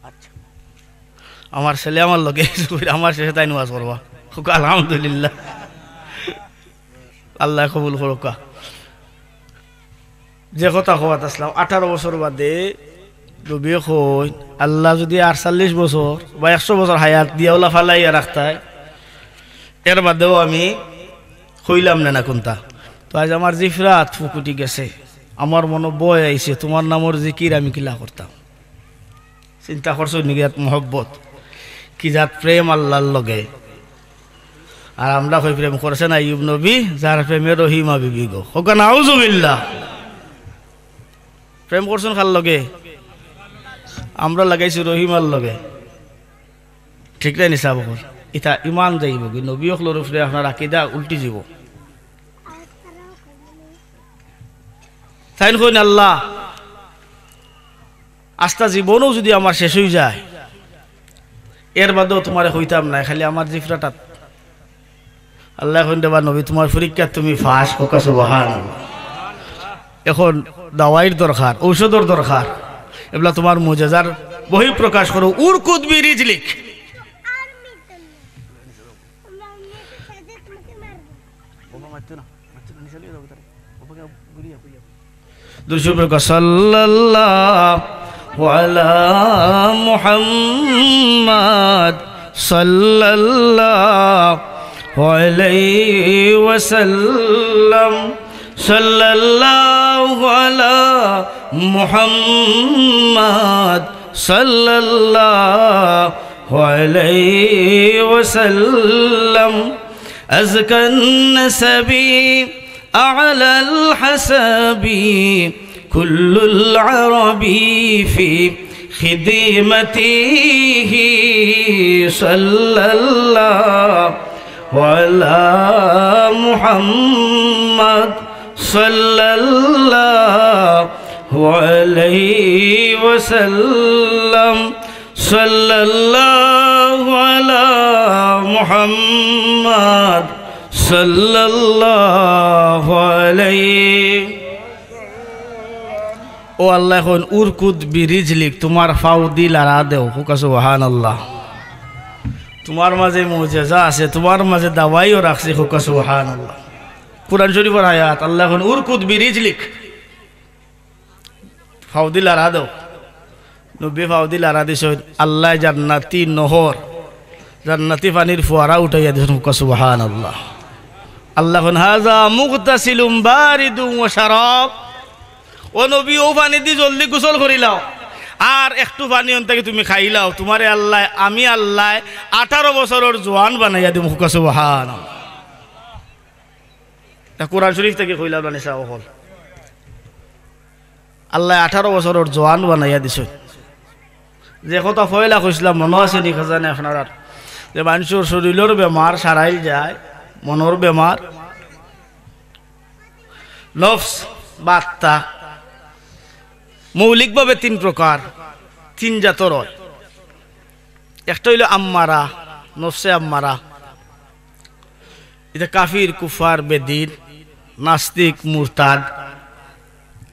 আচ্ছা, আমার ছেলে আমার লগে, আমার শেষে তাইন ওয়াজ করবা। কউক্কা আলহামদুলিল্লাহ, আল্লায় কবুল করউক্কা। যে কথা কওয়াত আছলাম, আঠারো বছর বাদে নবীয়ে কইন, আল্লায় যুদি আরচল্লিশ বছর বা একশো বছর হায়াত দিয়া অউলা ফালাইয়া রাখতায়, এর বাদেও আমি কইলাম না, না কুনতা। তো আইজ আমার জিফরাত ফুকুটি গেছে, আমার মনো ভয় আইছে, তুমার নামর জিকির আমি কিলা করতাম। চিন্তা করছো নি, কি জাত মহব্বত, কি জাত প্রেম আল্লার লগে। আর আমরা কই প্রেম করছেন আইয়ুব নবী, যার প্রেমে রহিমা বিবি গো। কউক্কা নাউজুবিল্লাহ। প্রেম করছেন কার লগে? আমরা লাগাইছি রহিমার লগে। ঠিক নায় নি সাব অকল? ইতা ইমান যাইবোগি, নবী অকলর উপরে আপনার আকিদা উল্টি যাইবো। তাইন কইন, আল্লাহ, আস্তা জীবনও যুদি আমার শেষ অইযায়, এর বাদেও তুমারে কইতাম নায়, খালি আমার জিফরাটাত আল্লায় কইন, "দেবা নবী, তুমার পরীক্ষাত তুমি পাশ।" কউক্কা সুবহানাল্লাহ। অখন দাওয়াইর দরকার, ঔষধর দরকার, এবলা তুমার মুজেজার বহিঃপ্রকাশ করো। উরকুদ বিরিজলিক। দুরুদ শরিফ পড়ো, সাল্লাল্লাহু আলা মুহাম্মাদ, সাল্লাল্লাহু আলাইহি ওয়াসাল্লাম, সাল্লাল্লাহু আলা মুহাম্মাদ, সাল্লাল্লাহু আলাইহি ওয়াসাল্লাম। أزكى النسب أعلى الحسب، كل العرب في خدمته، صلى الله على محمد، صلى الله عليه وسلم، صلى الله على محمد، صلى الله عليه। ও আল্লায় কইন, "উরকুদ বিরিজলিক, তুমার পাওদি লাড়া দেও।" কউক্কা সুবহানাল্লাহ। তুমার মাজে মুজেজা আছে, তুমার মাজে দাওয়াইও রাখছি। কউক্কা সুবহানাল্লাহ। কুরআন শরিফর আয়াত, আল্লায় কইন, "উরকুদ বিরিজলিক।" পাওদি লাড়া দেও। নবীয়ে পাওদি লাড়া দিছইন, আল্লায় জান্নাতি নহর, জান্নাতি পানির ফুয়ারা উঠাইয়া দিছইন। কউক্কা সুবহানাল্লাহ। আল্লায় কইন, "হাযা মুগতাসিলুম বারিদুম ওয়া শারাব।" ও নবী, অউ পানিদি জলদি গোসল করিলাও, আর একটু পানি অন থাকি তুমি খাইলাও, তুমারে আল্লায়, আমি আল্লায় আঠারো বছরর জোয়ান বানাইয়া দিমু। কউক্কা সুবহানাল্লাহ। ইটা কুরআন শরিফ থাকি কইলাম না নি, সাব অকল। আল্লায় আঠারো বছরর জোয়ান বানাইয়া দিছইন। যে কথা পয়লা কইছলাম, মনো আছে নি, খাজানে আপনারার, যে মানষর শরিলর বেমার সারাইল যায়, মনর বেমার, নফস বা আত্মা, মৌলিকভাবে তিন প্রকার, তিন জাতর অয়। একটা অইলো আম্মারা, নফসে আম্মারা, ইটা কাফির, কুফার, বেদিন, নাস্তিক, মুরতাদ,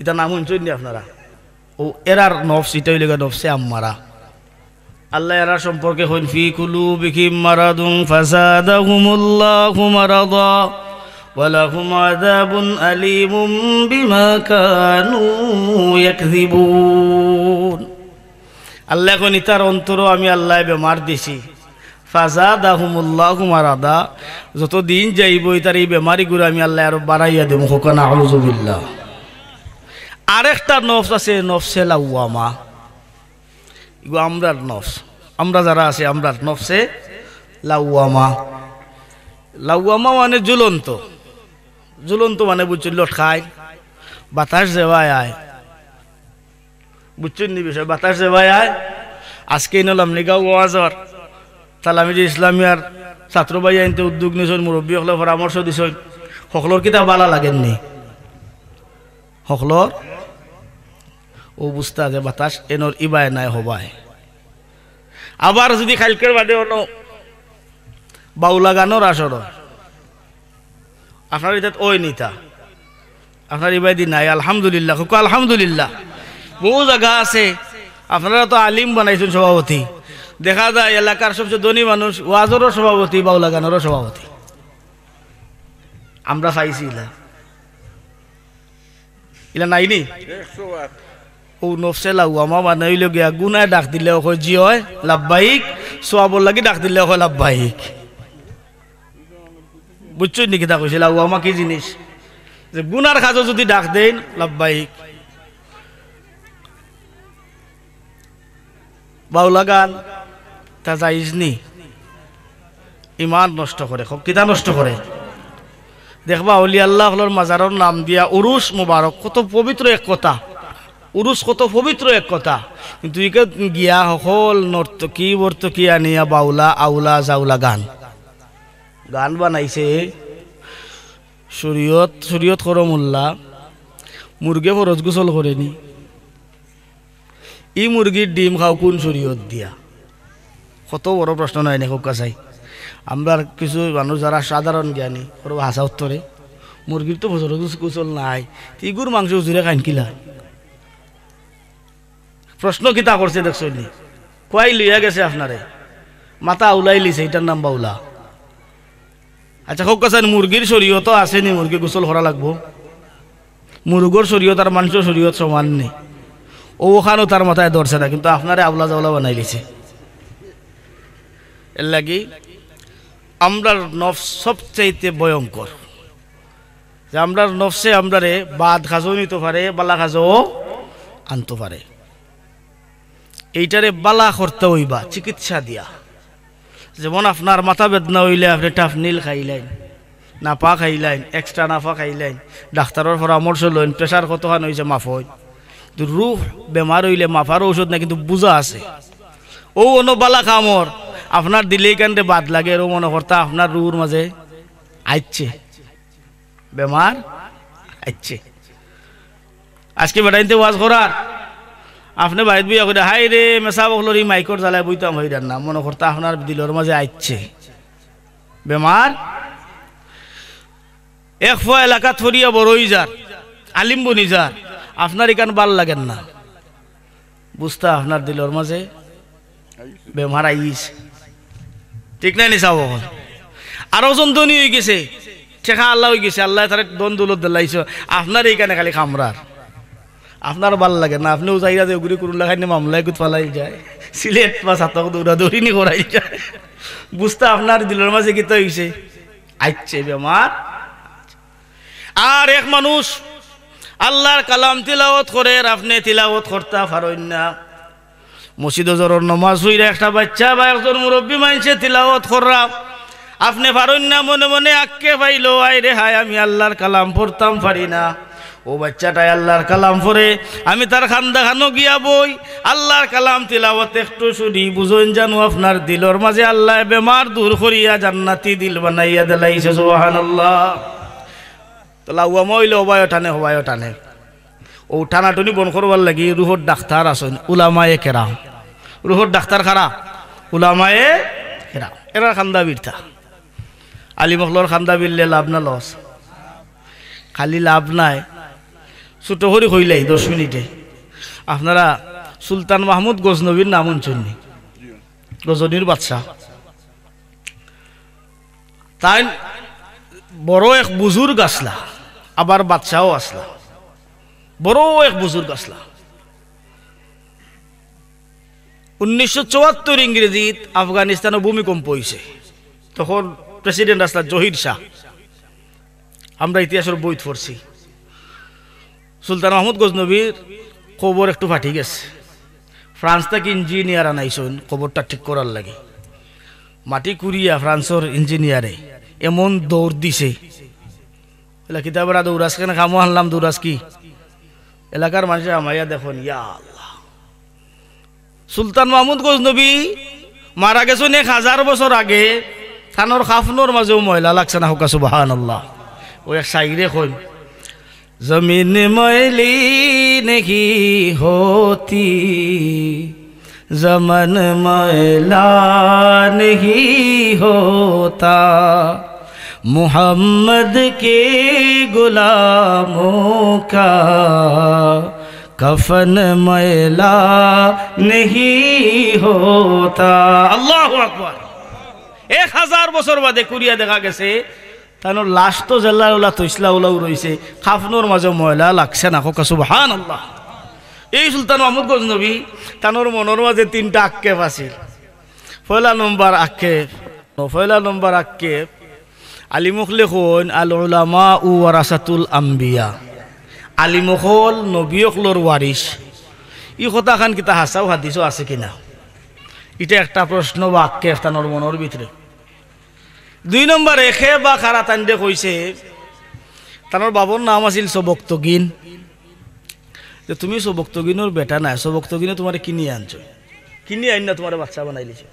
ইটা নাম হুনছইন নি আপনারা? অউ এরার নফস, ইটা অইলো গিয়া নফসে আম্মারা। আল্লায় এরার সম্পর্কে কইন, "ফি কুলুবিহিম মারাদুন ফাজাদাহুমুল্লাহু মারাদা ওয়া লাহুম আযাবুন আলীমুম বিমা কানু ইয়াকযিবুন।" আল্লায় কইন, "ইতার অন্তরো আমি আল্লায় বেমার দিছি।" ফাজাদাহুমুল্লাহু মারাদা, যত দিন যাইবো, ইতার ই বেমারিগুরে আমি আল্লায় আরো বাড়াইয়া দিমু। কউক্কা নাউজুবিল্লাহ। আরেকটা নফস আছে, নফসে লাওয়ামা। ইগু আমরার নফস, আমরা যারা আছি, আমরার নফসে লাওয়ামা। লাওয়ামা মানে ঝুলন্ত, ঝুলন্ত মানে বুঝছইন, লটকাইন, বাতাস যেবায় আয়, বুঝছইন নি বিষয়? বাতাস যেবায় আয়। আজকে ইনো লামনিগাঁও ওয়াজর তালামিজে ইসলামিয়ার ছাত্র ভাইয়াইন্তে উদ্যোগ নিছইন, মুরব্বি অকলে পরামর্শ দিছইন। হকলর কিতা বালা লাগের নি? হকলর অবস্থা যে বাতাস এনর ইবায় নাই হবায়। আবার যুদি কাইলকের বাদে অনো বাউলা গানর আসর অয়, আপনার ইতাত অয় নি তা? আপনার ইবায়দি নাই, আলহামদুলিল্লাহ। কউক্কা আলহামদুলিল্লাহ। বউত জাগা আছে, আপনারা তো আলিম বানাইছইন সভাপতি। দেখা যায় এলাকার সবচে ধনী মানুষ, ওয়াজরও সভাপতি, বাউলা গানরও সভাপতি। আমরা পাইছি ইলা। ইলা নাই নি? অউ নফসে লাওয়ামা মানে অইলো গিয়া গুনায় ডাক দিলেও কয় জি অয়, লাব্বাইক, সওয়াবর লাগি ডাক দিলেও কয় লাব্বাইক। বুঝছইন নি কিতা কইছি? লাওয়ামা কি জিনিস? যে গুনার কাজো যুদি ডাক দেইন, লাব্বাইক। বাউলা গান, তা জাইজ নি? ইমান নষ্ট করে, কউক্কা কিতা নষ্ট করে? দেখবা, অলি আল্লাহ অকলর মাজারর নাম দিয়া উরুস মুবারক, কত পবিত্র এক কথা। উরুস কত পবিত্র এক কথা। কিন্তু ইকে গিয়া হকল নর্তকী বর্তকী আনিয়া বাউলা, আউলা, জাউলা গান। গান বানাইছে। শরীয়ত, শরীয়ত করো মোল্লা, মুরগে ফরজ গোসল করে নি? ই মুরগির ডিম খাও কুন শরীয়ত দিয়া? কত বড় প্রশ্ন নায় নি, কউক্কা চাই। আমরার কিছু মানুষ যারা সাধারণ জ্ঞানী, করবা হাছা উত্তরে, মুরগির তো ফজর গোস-, গোসল নাই, তে ইগুর মাংস হুজুরে খাইন কিলা? প্রশ্ন কিতা করছে দেখছইন নি? কওয়াই লইয়া গেছে আপনারে, মাথা আউলাইলিছে, ইটার নাম বাউলা। আচ্ছা, কউক্কা চাইন, মুরগির শরীয়তো আছে নি মুরগি গোসল করা লাগবো? মুরগর শরীয়ত আর মানষর শরীয়ত সমান নি? অউ অখানও তার মাথায় ধরছে না, কিন্তু আপনারে আউলা জাউলা বানাইলিছে। এরলাগি আমরার নফস সবচাইতে ভয়ঙ্কর, যে আমরার নফসে আমরারে বাদ কাজও নিতো পারে, বালা কাজও আনতো পারে। এইটারে বালা করতা অইবা চিকিৎসা দিয়া। যেমন আপনার মাথা বেদনা অইলে আপনে টাফনিল খাইলাইন, নাফা খাইলাইন, extra নাফা খাইলাইন, ডাক্তারর পরামর্শ লইন, pressure কতখান অইছে মাফইন। কিন্তু রুহ বেমার অইলে মাফার ঔষধ নাই, কিন্তু বুঝা আছে। অউ অনো বালা কামর, আপনার দিলে ইখানরে বাদ লাগে, এরও মনো করতা আপনার রুহর মাঝে আইচ্ছে বেমার, আইচ্ছে। আজকে বেটাইন্তে ওয়াজ করার, আপনে বাড়িত বইয়া কইরা, "হায় রে, মেসাব অকলর ই মাইকর জ্বালায় বইতাম পাইরাম না", মনো করতা আপনার দিলর মাঝে আইচ্ছে বেমার। এক ফুয়া এলাকাত ফড়িয়া বড় অই যার, আলিম বনি যার, আপনার ইখান বালা লাগের না, বুঝতা আপনার দিলর মাঝে বেমার আইছে। ঠিক না নি সাব? অখন আরো জন ধনী অইগেছে, টেকা আলা অইগেছে, আল্লায় তারে ধন দৌলত দিলাইছে, আপনার ইখানে খালি কামরার। আপনার বালা লাগে না, আপনে উজাইরা যে উগুরি কুরুল্লা খাইনে মামলা এগুত ফালাইল যায়, সিলেট বা ছাতক দৌড়াদৌড়ি নি করাইল যায়। বুঝতা আপনার দিলর মাঝে কিতা অইছে? আইচ্ছে বেমার। আর এক মানুষ আল্লার কালাম তিলাওত করের, আপনে তিলাওত করতা পারইন না। মসজিদো জোহরর নমাজ পড়িরা একটা বাইচ্চা বা একজন মুরব্বি মানষে তিলাওত কররা, আপনে পারইন না, মনে মনে আক্ষেপ আইলো, "আয় রে হায়, আমি আল্লার কালাম পড়তাম পারি না।" অউ বাইচ্চাটায় আল্লার কালাম পড়ে, আমি তার কান্দাখানো গিয়া বই, আল্লার কালাম তিলাওত একটু শুনি, বুঝইন জানু আপনার দিলর মাঝে আল্লায় বেমার দূর করিয়া জান্নাতি দিল বানাইয়া দিলাইছে। সুবহানাল্লাহ। তো লাউয়ামা অইলে অবায়ও টানে, হবায়ও টানে। অউ টানাটুনি বন্ধ করবার লাগি রুহর ডাক্তার আছইন, উলামায়ে কেরাম। রুহর ডাক্তার কারা? উলামায়ে কেরাম। এরার কান্দা বিরতা। আলিম অকলর কান্দা বিরলে লাভ না লস? খালি লাভ নায়। ছোট করি কইলাই দশ মিনিটে। আপনারা সুলতান মাহমুদ গজনবীর নাম হুনছইন নি? গজনীর বাদশা। তাইন বড় এক বুজুর্গ আছলা, আবার বাদশাও আছলা। বড় এক বুজুর্গ আছলা। উনিশশো চুয়াত্তর ইংরেজিত আফগানিস্তানো ভূমিকম্প অইছে, তখন president আছলা জহির শাহ। আমরা ইতিহাসর বইত পড়ছি, সুলতান মাহমুদ গজনবীর কবর একটু ফাটি গেছে। ফ্রান্স থাকি engineer আনাইছইন কবরটা ঠিক করার লাগি। মাটি কুড়িয়া ফ্রান্সর engineer-এ এমন দৌড় দিছে, বলে, "কিতা বেটা দৌড়াস কেনে? কামো আনলাম, দৌড়াস কি?" এলাকার মানষে হামাইয়া দেখইন, ইয়া আল্লাহ। সুলতান মাহমুদ গজনবী মারা গেছইন এক হাজার বছর আগে, তানর কাফনর মাঝেও ময়লা লাগছে না, কউক্কা সুবহানাল্লাহ। অউ এক শাইরে কইন, "জমিন ময়লি নেহি হোতি, জমন ময়লা নেহি হোতা, মোহাম্মদ কে গুলামো কা কফন ময়লা নেহি হোতা।" আল্লাহু আকবার। এক হাজার বছর বাদে কুড়িয়া দেখা গেছে, তানর লাশ তো যেলা অলা থইছলা অলাউ রইছে, কাফনর মাঝে ময়লা লাগছে না, কউক্কা সুবহানাল্লাহ। এই সুলতান মাহমুদ গজনবী, তানর মনর মাঝে তিনটা আক্ষেপ আছিল। পয়লা নম্বর আক্ষেপ, পয়লা নম্বর আক্ষেপ, আলিম অকলে কইন, "আল উলামাউ ওয়ারাসাতুল আম্বিয়া।" আলিম অকল নবী অকলর ওয়ারিস। ই কথাখান কিতা হাছাউ হাদিসো আছে কিনা? ইটা একটা প্রশ্ন বা আক্ষেপ তানর মনর ভিতরে। দুই নম্বরে কে বা কারা তানরে কইছে, তানর বাবার নাম আছিল সবক্তগিন, যে, "তুমি সবক্তগিনর বেটা নায়, সবক্তগিনে তুমারে কিনিয়া আনছে, কিনিয়া আইন না তুমারে বাদশা বানাইলিছে।"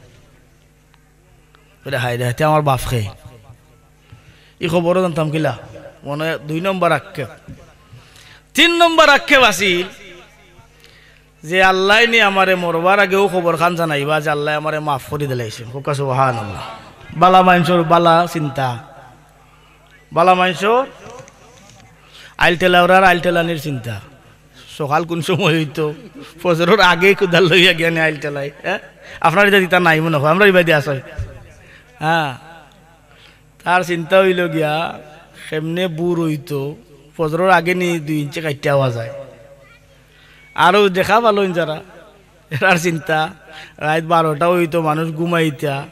বলে, "হায় রে, হায়, তে আমার বাপ কে?" ই খবরও জানতাম কিলা? মনে দুই নম্বর আক্ষেপ। তিন নম্বর আক্ষেপ আছিল যে, "আল্লায় নি আমারে মরবার আগেও খবরখান জানাইবা যে আল্লায় আমারে মাফ করি দিলাইছে।" কউক্কা সুবহানাল্লাহ। বালা মানষর বালা চিন্তা, বালা মানষর আইল ঠেলাওরার আইল ঠেলানির চিন্তা। সকাল কুন সময় অইতো? ফজরর আগে কুদাল লইয়া গিয়া নি আইল ঠেলাই, হ্যাঁ? আপনার ইতা দিতা নাই মনে হয়, আমরা ইবাদি আছে। হ্যাঁ, তার চিন্তা অইলো গিয়া কেমনে বুর অইতো, ফজরর আগে নি দুই ইঞ্চি কাটিয়া আওয়া যায়। আরো দেখা পাইলো যারা, এরার চিন্তা, রাইত বারোটা অইতো মানুষ ঘুমাইতা,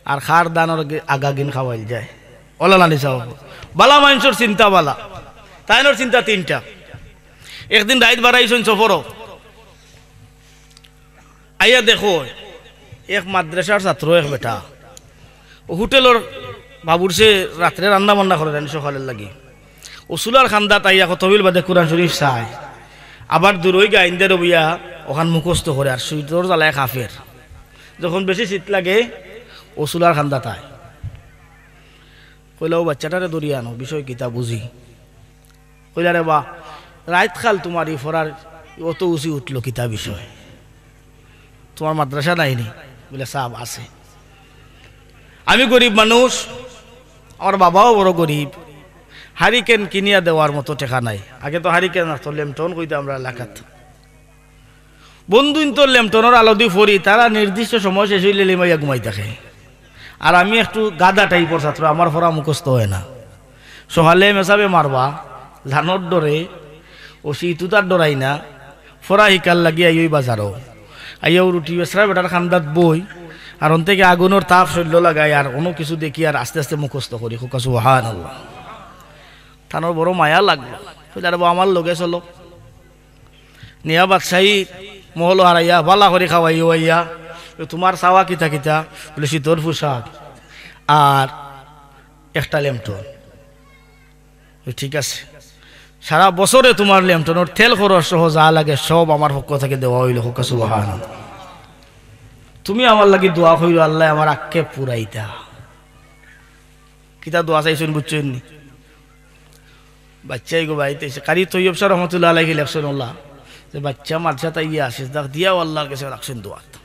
আর খার দানর আগে আগাগিন খাওয়াইল যায়। ওলা নানি সাহেব, বালা মানষর চিন্তা বালা, তাইনর চিন্তা তিনটা। একদিন রাইত বারাইছইন সফরো, আইয়া দেখো এক মাদ্রাসার ছাত্র এক বেটা, ও হোটেলর বাবুর্চি রাত্রে রান্না বান্না করে দেন সকালর লাগি। ও চুলার কান্দাত আইয়া কতবিল বাদে কোরআন শরীফ চায়, আবার দূরই গাইন্দের বইয়া অখান মুখস্থ করে, আর শীতর জ্বালায় কাফের। যখন বেশি শীত লাগে, ও চুলার কান্দাত আয়। কইলা, "ও বাচ্চাটারে ধরিয়া আনো, বিষয় কিতা বুঝি।" কইলা, "রে বা, রাইত কাল তুমার ই ফরার অত উচি উঠলো কিতা বিষয়? তুমার মাদ্রাসা নাই নি?" বলে, "সাব, আছে। আমি গরিব মানুষ, আমার বাবাও বড় গরিব, হারিকেন কিনিয়া দেওয়ার মতো টেকা নাই।" আগে তো হারিকেন না, তো লেমটন কইতা আমরা এলাকাত। বন্ধুইন্তর লেমটনর আলোদি ফরি, তারা নির্দিষ্ট সময় শেষ অইলে লিমাইয়া ঘুমাই থাকে। আর আমি একটু গাধা টাইপর ছাত্র, আমার ফরা মুখস্থ অয় না। সকালে মেসাবে মারবা, জানর ডরে, ও শীত উতার ডরাই না, ফরা হিকার লাগি আইওই বাজারো। আইয়াও রুটি বেচরা বেটার কান্দাত বই, আর অন থেকে আগুনর তাপ শরীলো লাগাই, আর অন্য কিছু দেখি, আর আস্তে আস্তে মুখস্থ করি। কউক্কা সুবহানাল্লাহ। তানর বড় মায়া লাগলো। কইলা, "রে বা, আমার লগে চলো।" নিয়া বাদশাহী মহলো হারাইয়া, বালা করি খাওয়াইও আইয়া, "তুমার চাওয়া কিতা কিতা?" বলে, "শীতর পোশাক আর একটা লেমটন।" বলে, "ঠিক আছে, সারা বছরে তুমার লেমটনর তেল খরচ সহ যা লাগে সব আমার পক্ষ থেকে দেওয়া অইলো।" কউক্কা সুবহানাল্লাহ। তুমি আমার লাগি দোয়া কইরো, আল্লায় আমার আক্ষেপ পুরাইতা। কিতা দোয়া চাইছইন বুঝছইন নি? বাচ্চাই গো বাড়িত আইছে। কারি তৈয়ব শাহ রহমতুল্লাহ আলাইহি লেখছইন অলা, যে বাচ্চা মাদ্রাসাত আইয়া আছে, তাক দিয়াও আল্লার গেছে রাখছইন দোয়াত।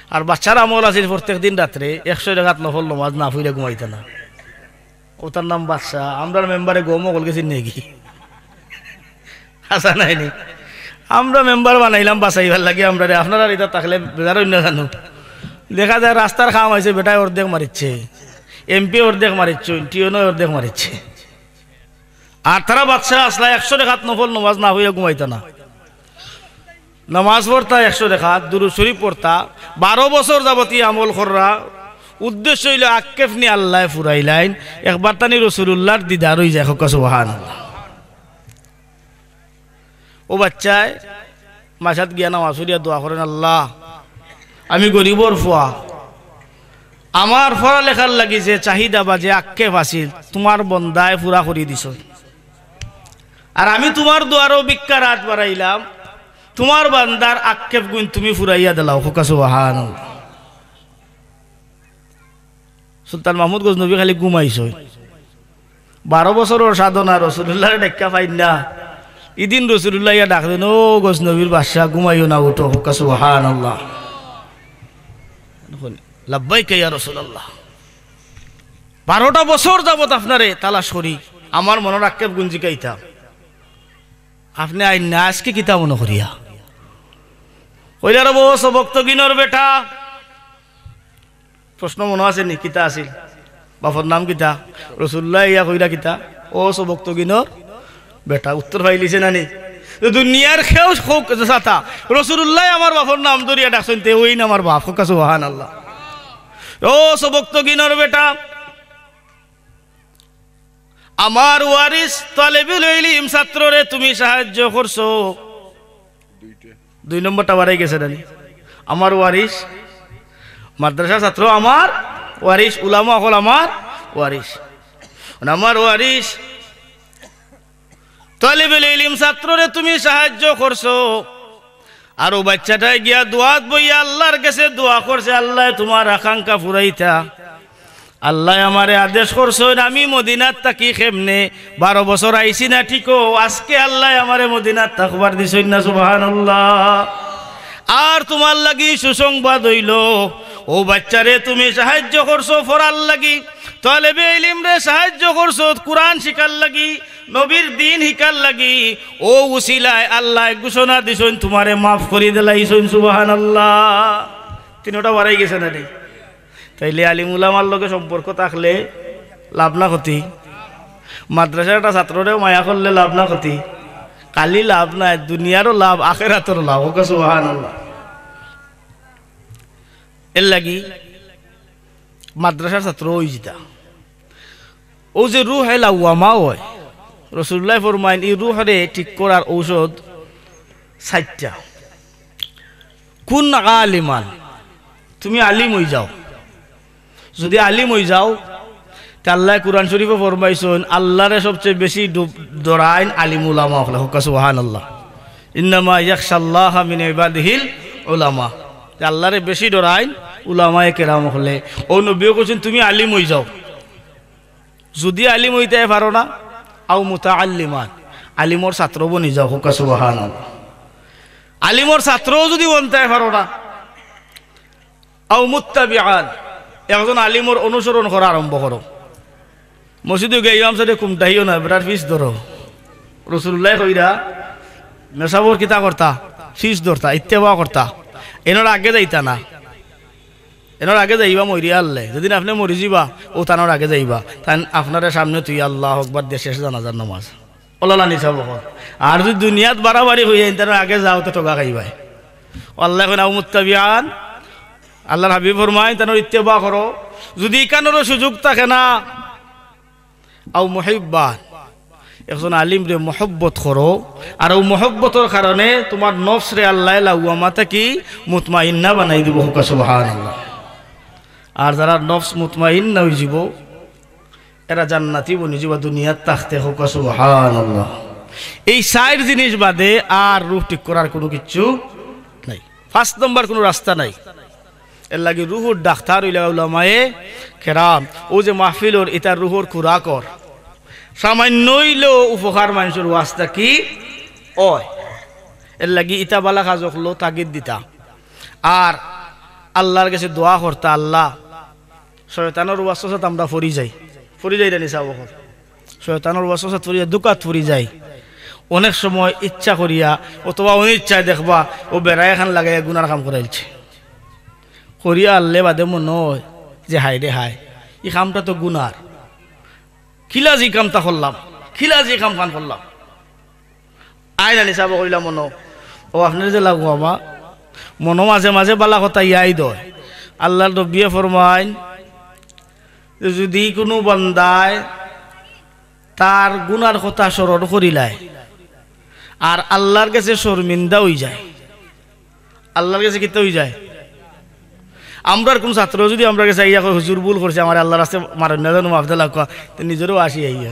আর বাচ্চার আমল আছিল প্রত্যেক দিন রাত্রে একশো রাকাত নফল নমাজ না পড়িয়া ঘুমাইতা না। অতার নাম বাদশা। আমরার মেম্বারে গম অকল গেছে নেগি? হাছা নায় নি? আমরা মেম্বার বানাইলাম বাঁচাইবার লাগি আমরারে, আপনারার ইতা থাকলে বেজার অইন না জানো। দেখা যায় রাস্তার কাম আইছে, বেটায় অর্ধেক মারিছে, এমপি অর্ধেক মারিছে, টিওনো অর্ধেক মারিছে। আর তারা বাদশা আছলা একশো রাকাত নফল নমাজ না পড়িয়া ঘুমাইতা না। নমাজ পড়তা একশো রাকাত, দুরূদ শরীফ পড়তা, বারো বছর যাবত ই আমল কররা। উদ্দেশ্য অইলো আক্ষেপ নি আল্লায় ফুরাইলাইন, একবার তানি রসুলুল্লাহর দিদার অই যায়। কউক্কা সুবহানাল্লাহ। ও বাচ্চায় মাদ্রাসাত গিয়া নমাজ পড়িয়া দোয়া করইন, "আল্লাহ, আমি গরিবর ফুয়া, আমার পড়ালেখার লাগি যে চাহিদা বা যে আক্ষেপ আছিল, তুমার বন্দায় পুরা করি দিছইন। আর আমি তুমার দুয়ারো ভিক্ষার আত বাড়াইলাম, তুমার বান্দার আক্ষেপগুইন তুমি ফুরাইয়া দিলাও।" কউক্কা সুবহানাল্লাহ। সুলতান মাহমুদ গজনবী খালি ঘুমাইছইন। বারো বছরর সাধনা, রসুলুল্লাহরে ডাইক্কা পাইন না। ইদিন রসুলুল্লাহ ইয়া ডাক দেন, "ও গজনবীর বাদশা, ঘুমাইও না, উঠো।" কউক্কা সুবহানাল্লাহ। "লাব্বাইক ইয়া রাসূলুল্লাহ। বারোটা বছর যাবত আপনারে তালাশ করি, আমার মনর আক্ষেপগুইন জিকাইতাম। আপনে আইন না, আইজকে কিতা মনো করিয়া?" কইলা, "রে বা, ও সবক্তগিনর বেটা।" প্রশ্ন মনো আছে নি? কিতা আছিল? বাপর নাম কিতা? রসুলুল্লাহ ইয়া কইলা কিতা? "ও সবক্তগিনর বেটা।" উত্তর পাইলিছে না নি? তো দুনিয়ার কেউ কউক যেতা, "রসুলুল্লাহ আমার বাপর নাম ধরিয়া ডাকছইন, তে অইন আমার বাপ।" কউক্কা সুবহানাল্লাহ। ও সবক্তগিনর বেটা, আমার ওয়ারিস তালেবুল ইলিম ছাত্ররে তুমি সাহায্য করছো। দুই নম্বরটা বাড়াই গেছে জানি। আমার ওয়ারিস, মাদ্রাসা ছাত্র আমার ওয়ারিস, উলামা অকল আমার ওয়ারিস। আমার ওয়ারিস, তালেবুল ইলিম ছাত্ররে তুমি সাহায্য করছো। আর ও বাচ্চাটায় গিয়া দোয়াত বইয়া আল্লার গেছে দোয়া করছে, "আল্লায় তুমার আকাঙ্ক্ষা ফুরাইতা।" আল্লায় আমারে আদেশ করছইন, আমি মদিনাত থাকি কেমনে বারো বছর আইছি না, ঠিকও আইজকে আল্লায় আমারে মদিনাত থাকবার দিছইন না, সুবহানাল্লাহ। আর তুমার লাগি সুসংবাদ অইলো, অউ বাইচ্চারে তুমি সাহায্য করছো পড়ার লাগি, তালেবে ইলিমরে সাহায্য করছো কুরআন শিখার লাগি, নবীর দ্বীন শিখার লাগি। অউ উছিলায় আল্লায় ঘোষণা দিছইন, তুমারে মাফ করি দিলাইছইন। সুবহানাল্লাহ। তিনোটা বাড়াই গেছে না নি? তাইলে আলিম উলামার লগে সম্পর্ক থাকলে লাভ না ক্ষতি? মাদ্রাসার একটা ছাত্ররেও মায়া করলে লাভ না ক্ষতি? খালি লাভ নায়, দুনিয়ারও লাভ, আখেরাতরও লাভ। কউক্কা সুবহানাল্লাহ। এরলাগি মাদ্রাসার ছাত্র অইযিতা। অউ যে রুহে লাওয়ামা অয়, রাসুলুল্লায় ফরমাইন, ই রুহরে ঠিক করার ঔষধ চাইরটা। কুন আলিমান, তুমি আলিম অইযাও। যুদি আলিম অইযাও, তে আল্লায় কুরআন শরিফো ফরমাইছইন, আল্লারে সবচে বেশি ডু-, ডরাইন আলিম উলামা অকলে। কউক্কা সুবহানাল্লাহ। ইন্নামা ইয়াখশাল্লাহা মিন ইবাদিহিল উলামা। তে আল্লারে বেশি ডরাইন উলামায়ে কেরাম অকলে। অউ নবীয়ে কইছইন, তুমি আলিম অইযাও। যুদি আলিম অইতায় পারো না, আও মুতাআল্লিমান, আলিমর ছাত্র বনি যাও। কউক্কা সুবহানাল্লাহ। আলিমর ছাত্রও যুদি বনতায় পারো না, আও মুত্তাবিআন, একজন আলিমর অনুসরণ করা আরম্ভ করো। মসজিদো গিয়া ইমাম সাবে কুমটাইও না, বেটার পিছ ধরো। রাসুলুল্লায় কইরা, মেসাবর কিতা করতা? পিছ ধরতা, ইত্তেবা করতা। এনর আগে যাইতা না। এনর আগে যাইবা মরিয়া হারলে। যেদিন আপনে মরি যিবা, অউ তানর আগে যাইবা। তাইন আপনারে সামনে থুইয়া আল্লাহু আকবার দিয়া শেষ জানাজার নামাজ। অলা না নি সাব অকল? আর যুদি দুনিয়াত বাড়াবাড়ি অইযাইন, তানর আগে যাও, তে ঠগা খাইবায়। অউ আল্লায় কইন, আও মুত্তাবিআন, আল্লার হাবিব ফরমাইন, তানর ইত্তেবা করো। যুদি ইখানরও সুযোগ থাকে না, আও মুহিব্বান, একজন আলিমরে মহব্বত করো, আর অউ মহব্বতর কারণে তুমার নফসরে আল্লায় লাওয়ামা থাকি মুতমাইন্না বানাই দিবো। কউক্কা সুবহানাল্লাহ। আর যারার নফস মুতমাইন্না অইযিবো, এরা জান্নাতি বনি যিবা দুনিয়াত থাকতে। কউক্কা সুবহানাল্লাহ। এই চাইর জিনিস বাদে আর রুহ ঠিক করার কুনু কিচ্ছু নাই। পাঁচ নম্বর কুনু রাস্তা নাই। এরলাগি রুহর ডাক্তার অইলা উলামায়ে কেরাম। অউ যে মাহফিল অর, ইতা রুহর খুরাক অর। সামাইন্য অইলেও উপকার মানষর ওয়াজ থাকি অয়। এরলাগি ইতা বালা কাজ অকলো তাগিদ দিতা। আর আল্লার গেছে দোয়া করতা, আল্লাহ, শয়তানর ওয়াসওয়াসাত আমরা পড়ি যাই, পড়ি যাই না নি সাব অকল? শয়তানর ওয়াসওয়াসাত পড়ি যাই, ধুকাত পড়ি যাই। অনেক সময় ইচ্ছা করিয়া অথবা অনিচ্ছায় দেখবা, অউ বেড়া এখান লাগাইয়া গুনার কাম করাইলছে। করিয়া হারলে বাদে মনো অয় যে, হায় রে হায়, ই কামটা তো গুনার। কিলা যে ই কামটা করলাম, কিলা যে ই কামখান করলাম। আয় না নি সাব অকল, ইলা মনো। অউ আপনারে যে লাওয়ামা, মনো মাঝে মাঝে বালা কথা ইয়াদ অয়। আল্লার নবীয়ে ফরমাইন যে যুদি কুনু বান্দায় তার গুনার কথা স্মরণ করিলায় আর আল্লার গেছে শরমিন্দা অইযায়, আল্লার গেছে কিতা অইযায়? আমরার কুনু ছাত্র যুদি আমরার গেছে আইয়া কয়, হুজুর ভুল করছি, আমারে আল্লার রাস্তায় মারইন না জানু, মাফ দিলাউক্কা, তে নিজরও আসি আইয়া।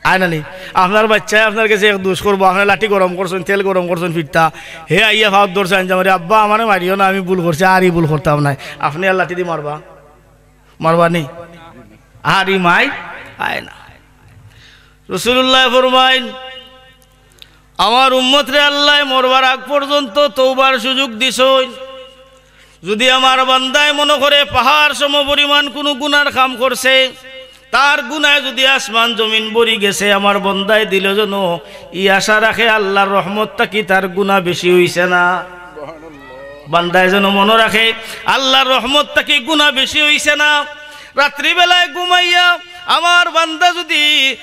আয় না নি? আপনার বাইচ্চায় আপনার গেছে এক দোষ করবো, আপনে লাঠি গরম করছইন, তেল গরম করছইন, ফিরতা, হে আইয়া ফাওত ধরছে, আইন যে, "আব্বা, আমারে মারিও না, আমি ভুল করছি, আর ই ভুল করতাম নায়।" আপনে আর লাঠি দি মারবা? মারবা নি? আর ই মাইর আয় না। রাসুলুল্লায় ফরমাইন, আমার উম্মতরে আল্লায় মরবার আগ পর্যন্ত তওবার সুযোগ দিছইন। যুদি আমার বান্দায় মনো করে পাহাড় সমপরিমাণ কুনু গুনার কাম করছে, তার গুনায় যুদি আসমান জমিন ভরি গেছে, আমার বান্দায় দিলো যেন ই আশা রাখে, আল্লার রহমত থাকি তার গুনা বেশি অইছে না। বান্দায় যেন মনো রাখে, আল্লার রহমত থাকি গুনা বেশি অইছে না। রাত্রিবেলায় ঘুমাইয়া আমার বান্দা যুদি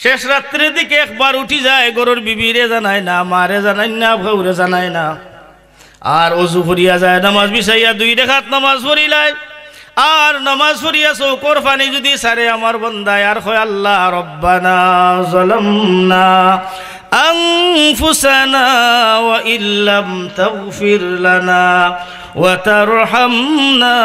শেষ রাত্রির দিকে একবার উঠি যায়, ঘরর বিবিরে জানায় না, মারে জানায় না, কাউরে জানায় না, আর অজু করিয়া যায়, নামাজ বিছাইয়া দুই রেকাত নামাজ পড়িলায়, আর নামাজ পড়িয়া চউখর পানি যুদি ছাড়ে আমার বান্দায়, আর কয়, "আল্লাহ, রব্বানা যালামনা আনফুসানা ওয়া ইল্লাম তাগফির লানা ওয়া তারহামনা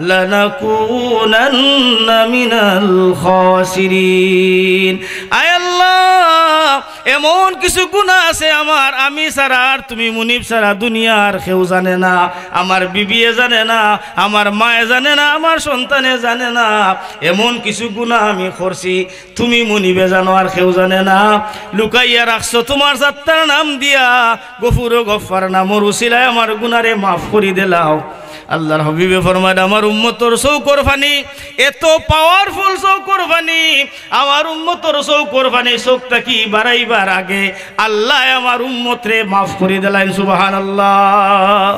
লানাকুনান্না মিনাল খাসিরিন।" আয় আল্লাহ, এমন কিছু গুনা আছে আমার, আমি ছাড়া আর তুমি মুনিব ছাড়া দুনিয়ার কেউ জানে না, আমার বিবিয়ে জানে না, আমার মায়ে জানে না, আমার সন্তানে জানে না। এমন কিছু গুনা আমি করছি, তুমি মুনিবে জানো, আর কেউ জানে না। লুকাইয়া রাখছো তুমার জাতটার নাম দিয়া, গফুর ও গফফার নামর উছিলায় আমার গুনারে মাফ করি দিলাও। আল্লাহর হাবিবে ফরমাইন, আমার উম্মতর চউখর পানি এত পাওয়ারফুল চউখর পানি, আমার উম্মতর চউখর পানি চউখ থাকি বারাইবার আগে আল্লায় আমার উম্মতরে মাফ করি দিলাইন। সুবহানাল্লাহ।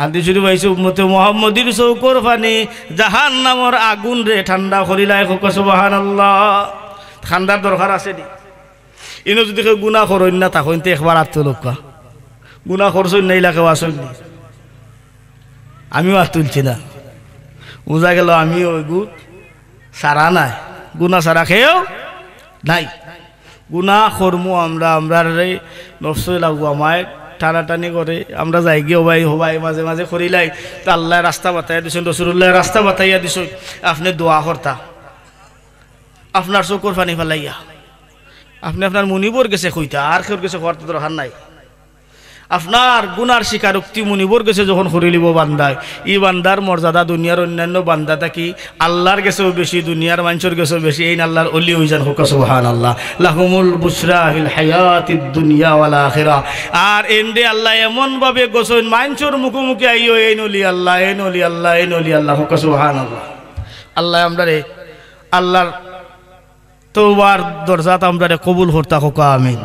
হাদিস শরীফ আইছে, উম্মতে মুহাম্মদীর চউখর পানি জাহান্নামর আগুনরে ঠান্ডা করিলায়। কউক্কা সুবহানাল্লাহ। কান্দার দরকার আছে নি? ইনো যুদি কেউ গুনা করইন না থাকইন, তে একবার আত তুলউক্কা। গুনা করছইন না, ইলা কেউ আছইন নি? আমিও আত তুলছি না। বুঝা গেল, আমিও অইগু ছাড়া নায়, গুনা ছাড়া কেউ নাই। গুনা করমু আমরা, আমরারে নফসে লাগুয়া মায় টানাটানি করে, আমরা যাইগি হবাই হবাই মাঝে মাঝে করিলাই। তে আল্লায় রাস্তা বাতাইয়া দিছইন, রসুলুল্লায় রাস্তা বাতাইয়া দিছইন, আপনে দোয়া করতা। আপনার চউখর পানি ফালাইয়া আপনে আপনার মুনিবর গেছে কইতা, আর কেউর গেছে কওয়ার তো দরকার নাই। আপনার গুনার স্বীকারোক্তি মুনিবর গেছে যখন করিলিবো বান্দায়, ই বান্দার মর্যাদা দুনিয়ার অইন্যান্য বান্দা থাকি আল্লাহর গেছেও বেশি, দুনিয়ার মানষর গেছেও বেশি। এইন আল্লাহর অলি অইযাইন, কউক্কা সুবহানাল্লাহ। লাহুমুল বুশরা ফিল হায়াতিদ দুনিয়া ওয়াল আখিরা। আর এনরে আল্লায় এমন ভাবে গছইন, মানষর মুখোমুখি আইও, এইন অলি আল্লাহ, এইন অলি আল্লাহ, এইন অলি আল্লাহ, কউক্কা সুবহানাল্লাহ। আল্লায় আমরারে আল্লাহর তওবার দরজাত আমরারে কবুল করতা, কউক্কা আমিন।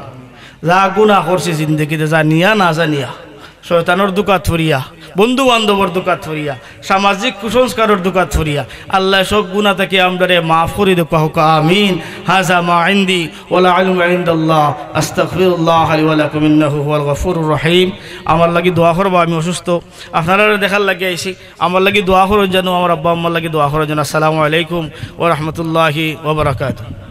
যা গুনা করছি জিন্দেগিতে, জানিয়া না জানিয়া, শয়তানর ধুকাত পড়িয়া, বন্ধু বান্ধবর ধুকাত পড়িয়া, সামাজিক কুসংস্কারর ধুকাত পড়িয়া, আল্লায় সব গুনা থাকি আমরারে মাফ করি দেউক্কা, কউক্কা আমিন। হাযা মা ইনদি ওয়া লা ইলমু ইনদাল্লাহ। আস্তাগফিরুল্লাহ লি ওয়া লাকুম ইন্নাহু হুয়াল গফুরুর রহিম। আমার লাগি দোয়া করবা, আমি অসুস্থ, আপনারারে দেখার লাগি আইছি। আমার লাগি দোয়া করইন যেন, আমার আব্বা আম্মার লাগি দোয়া করইন যেন। আসসালামু আলাইকুম ওয়া রাহমাতুল্লাহি ওয়া বারাকাতুহু।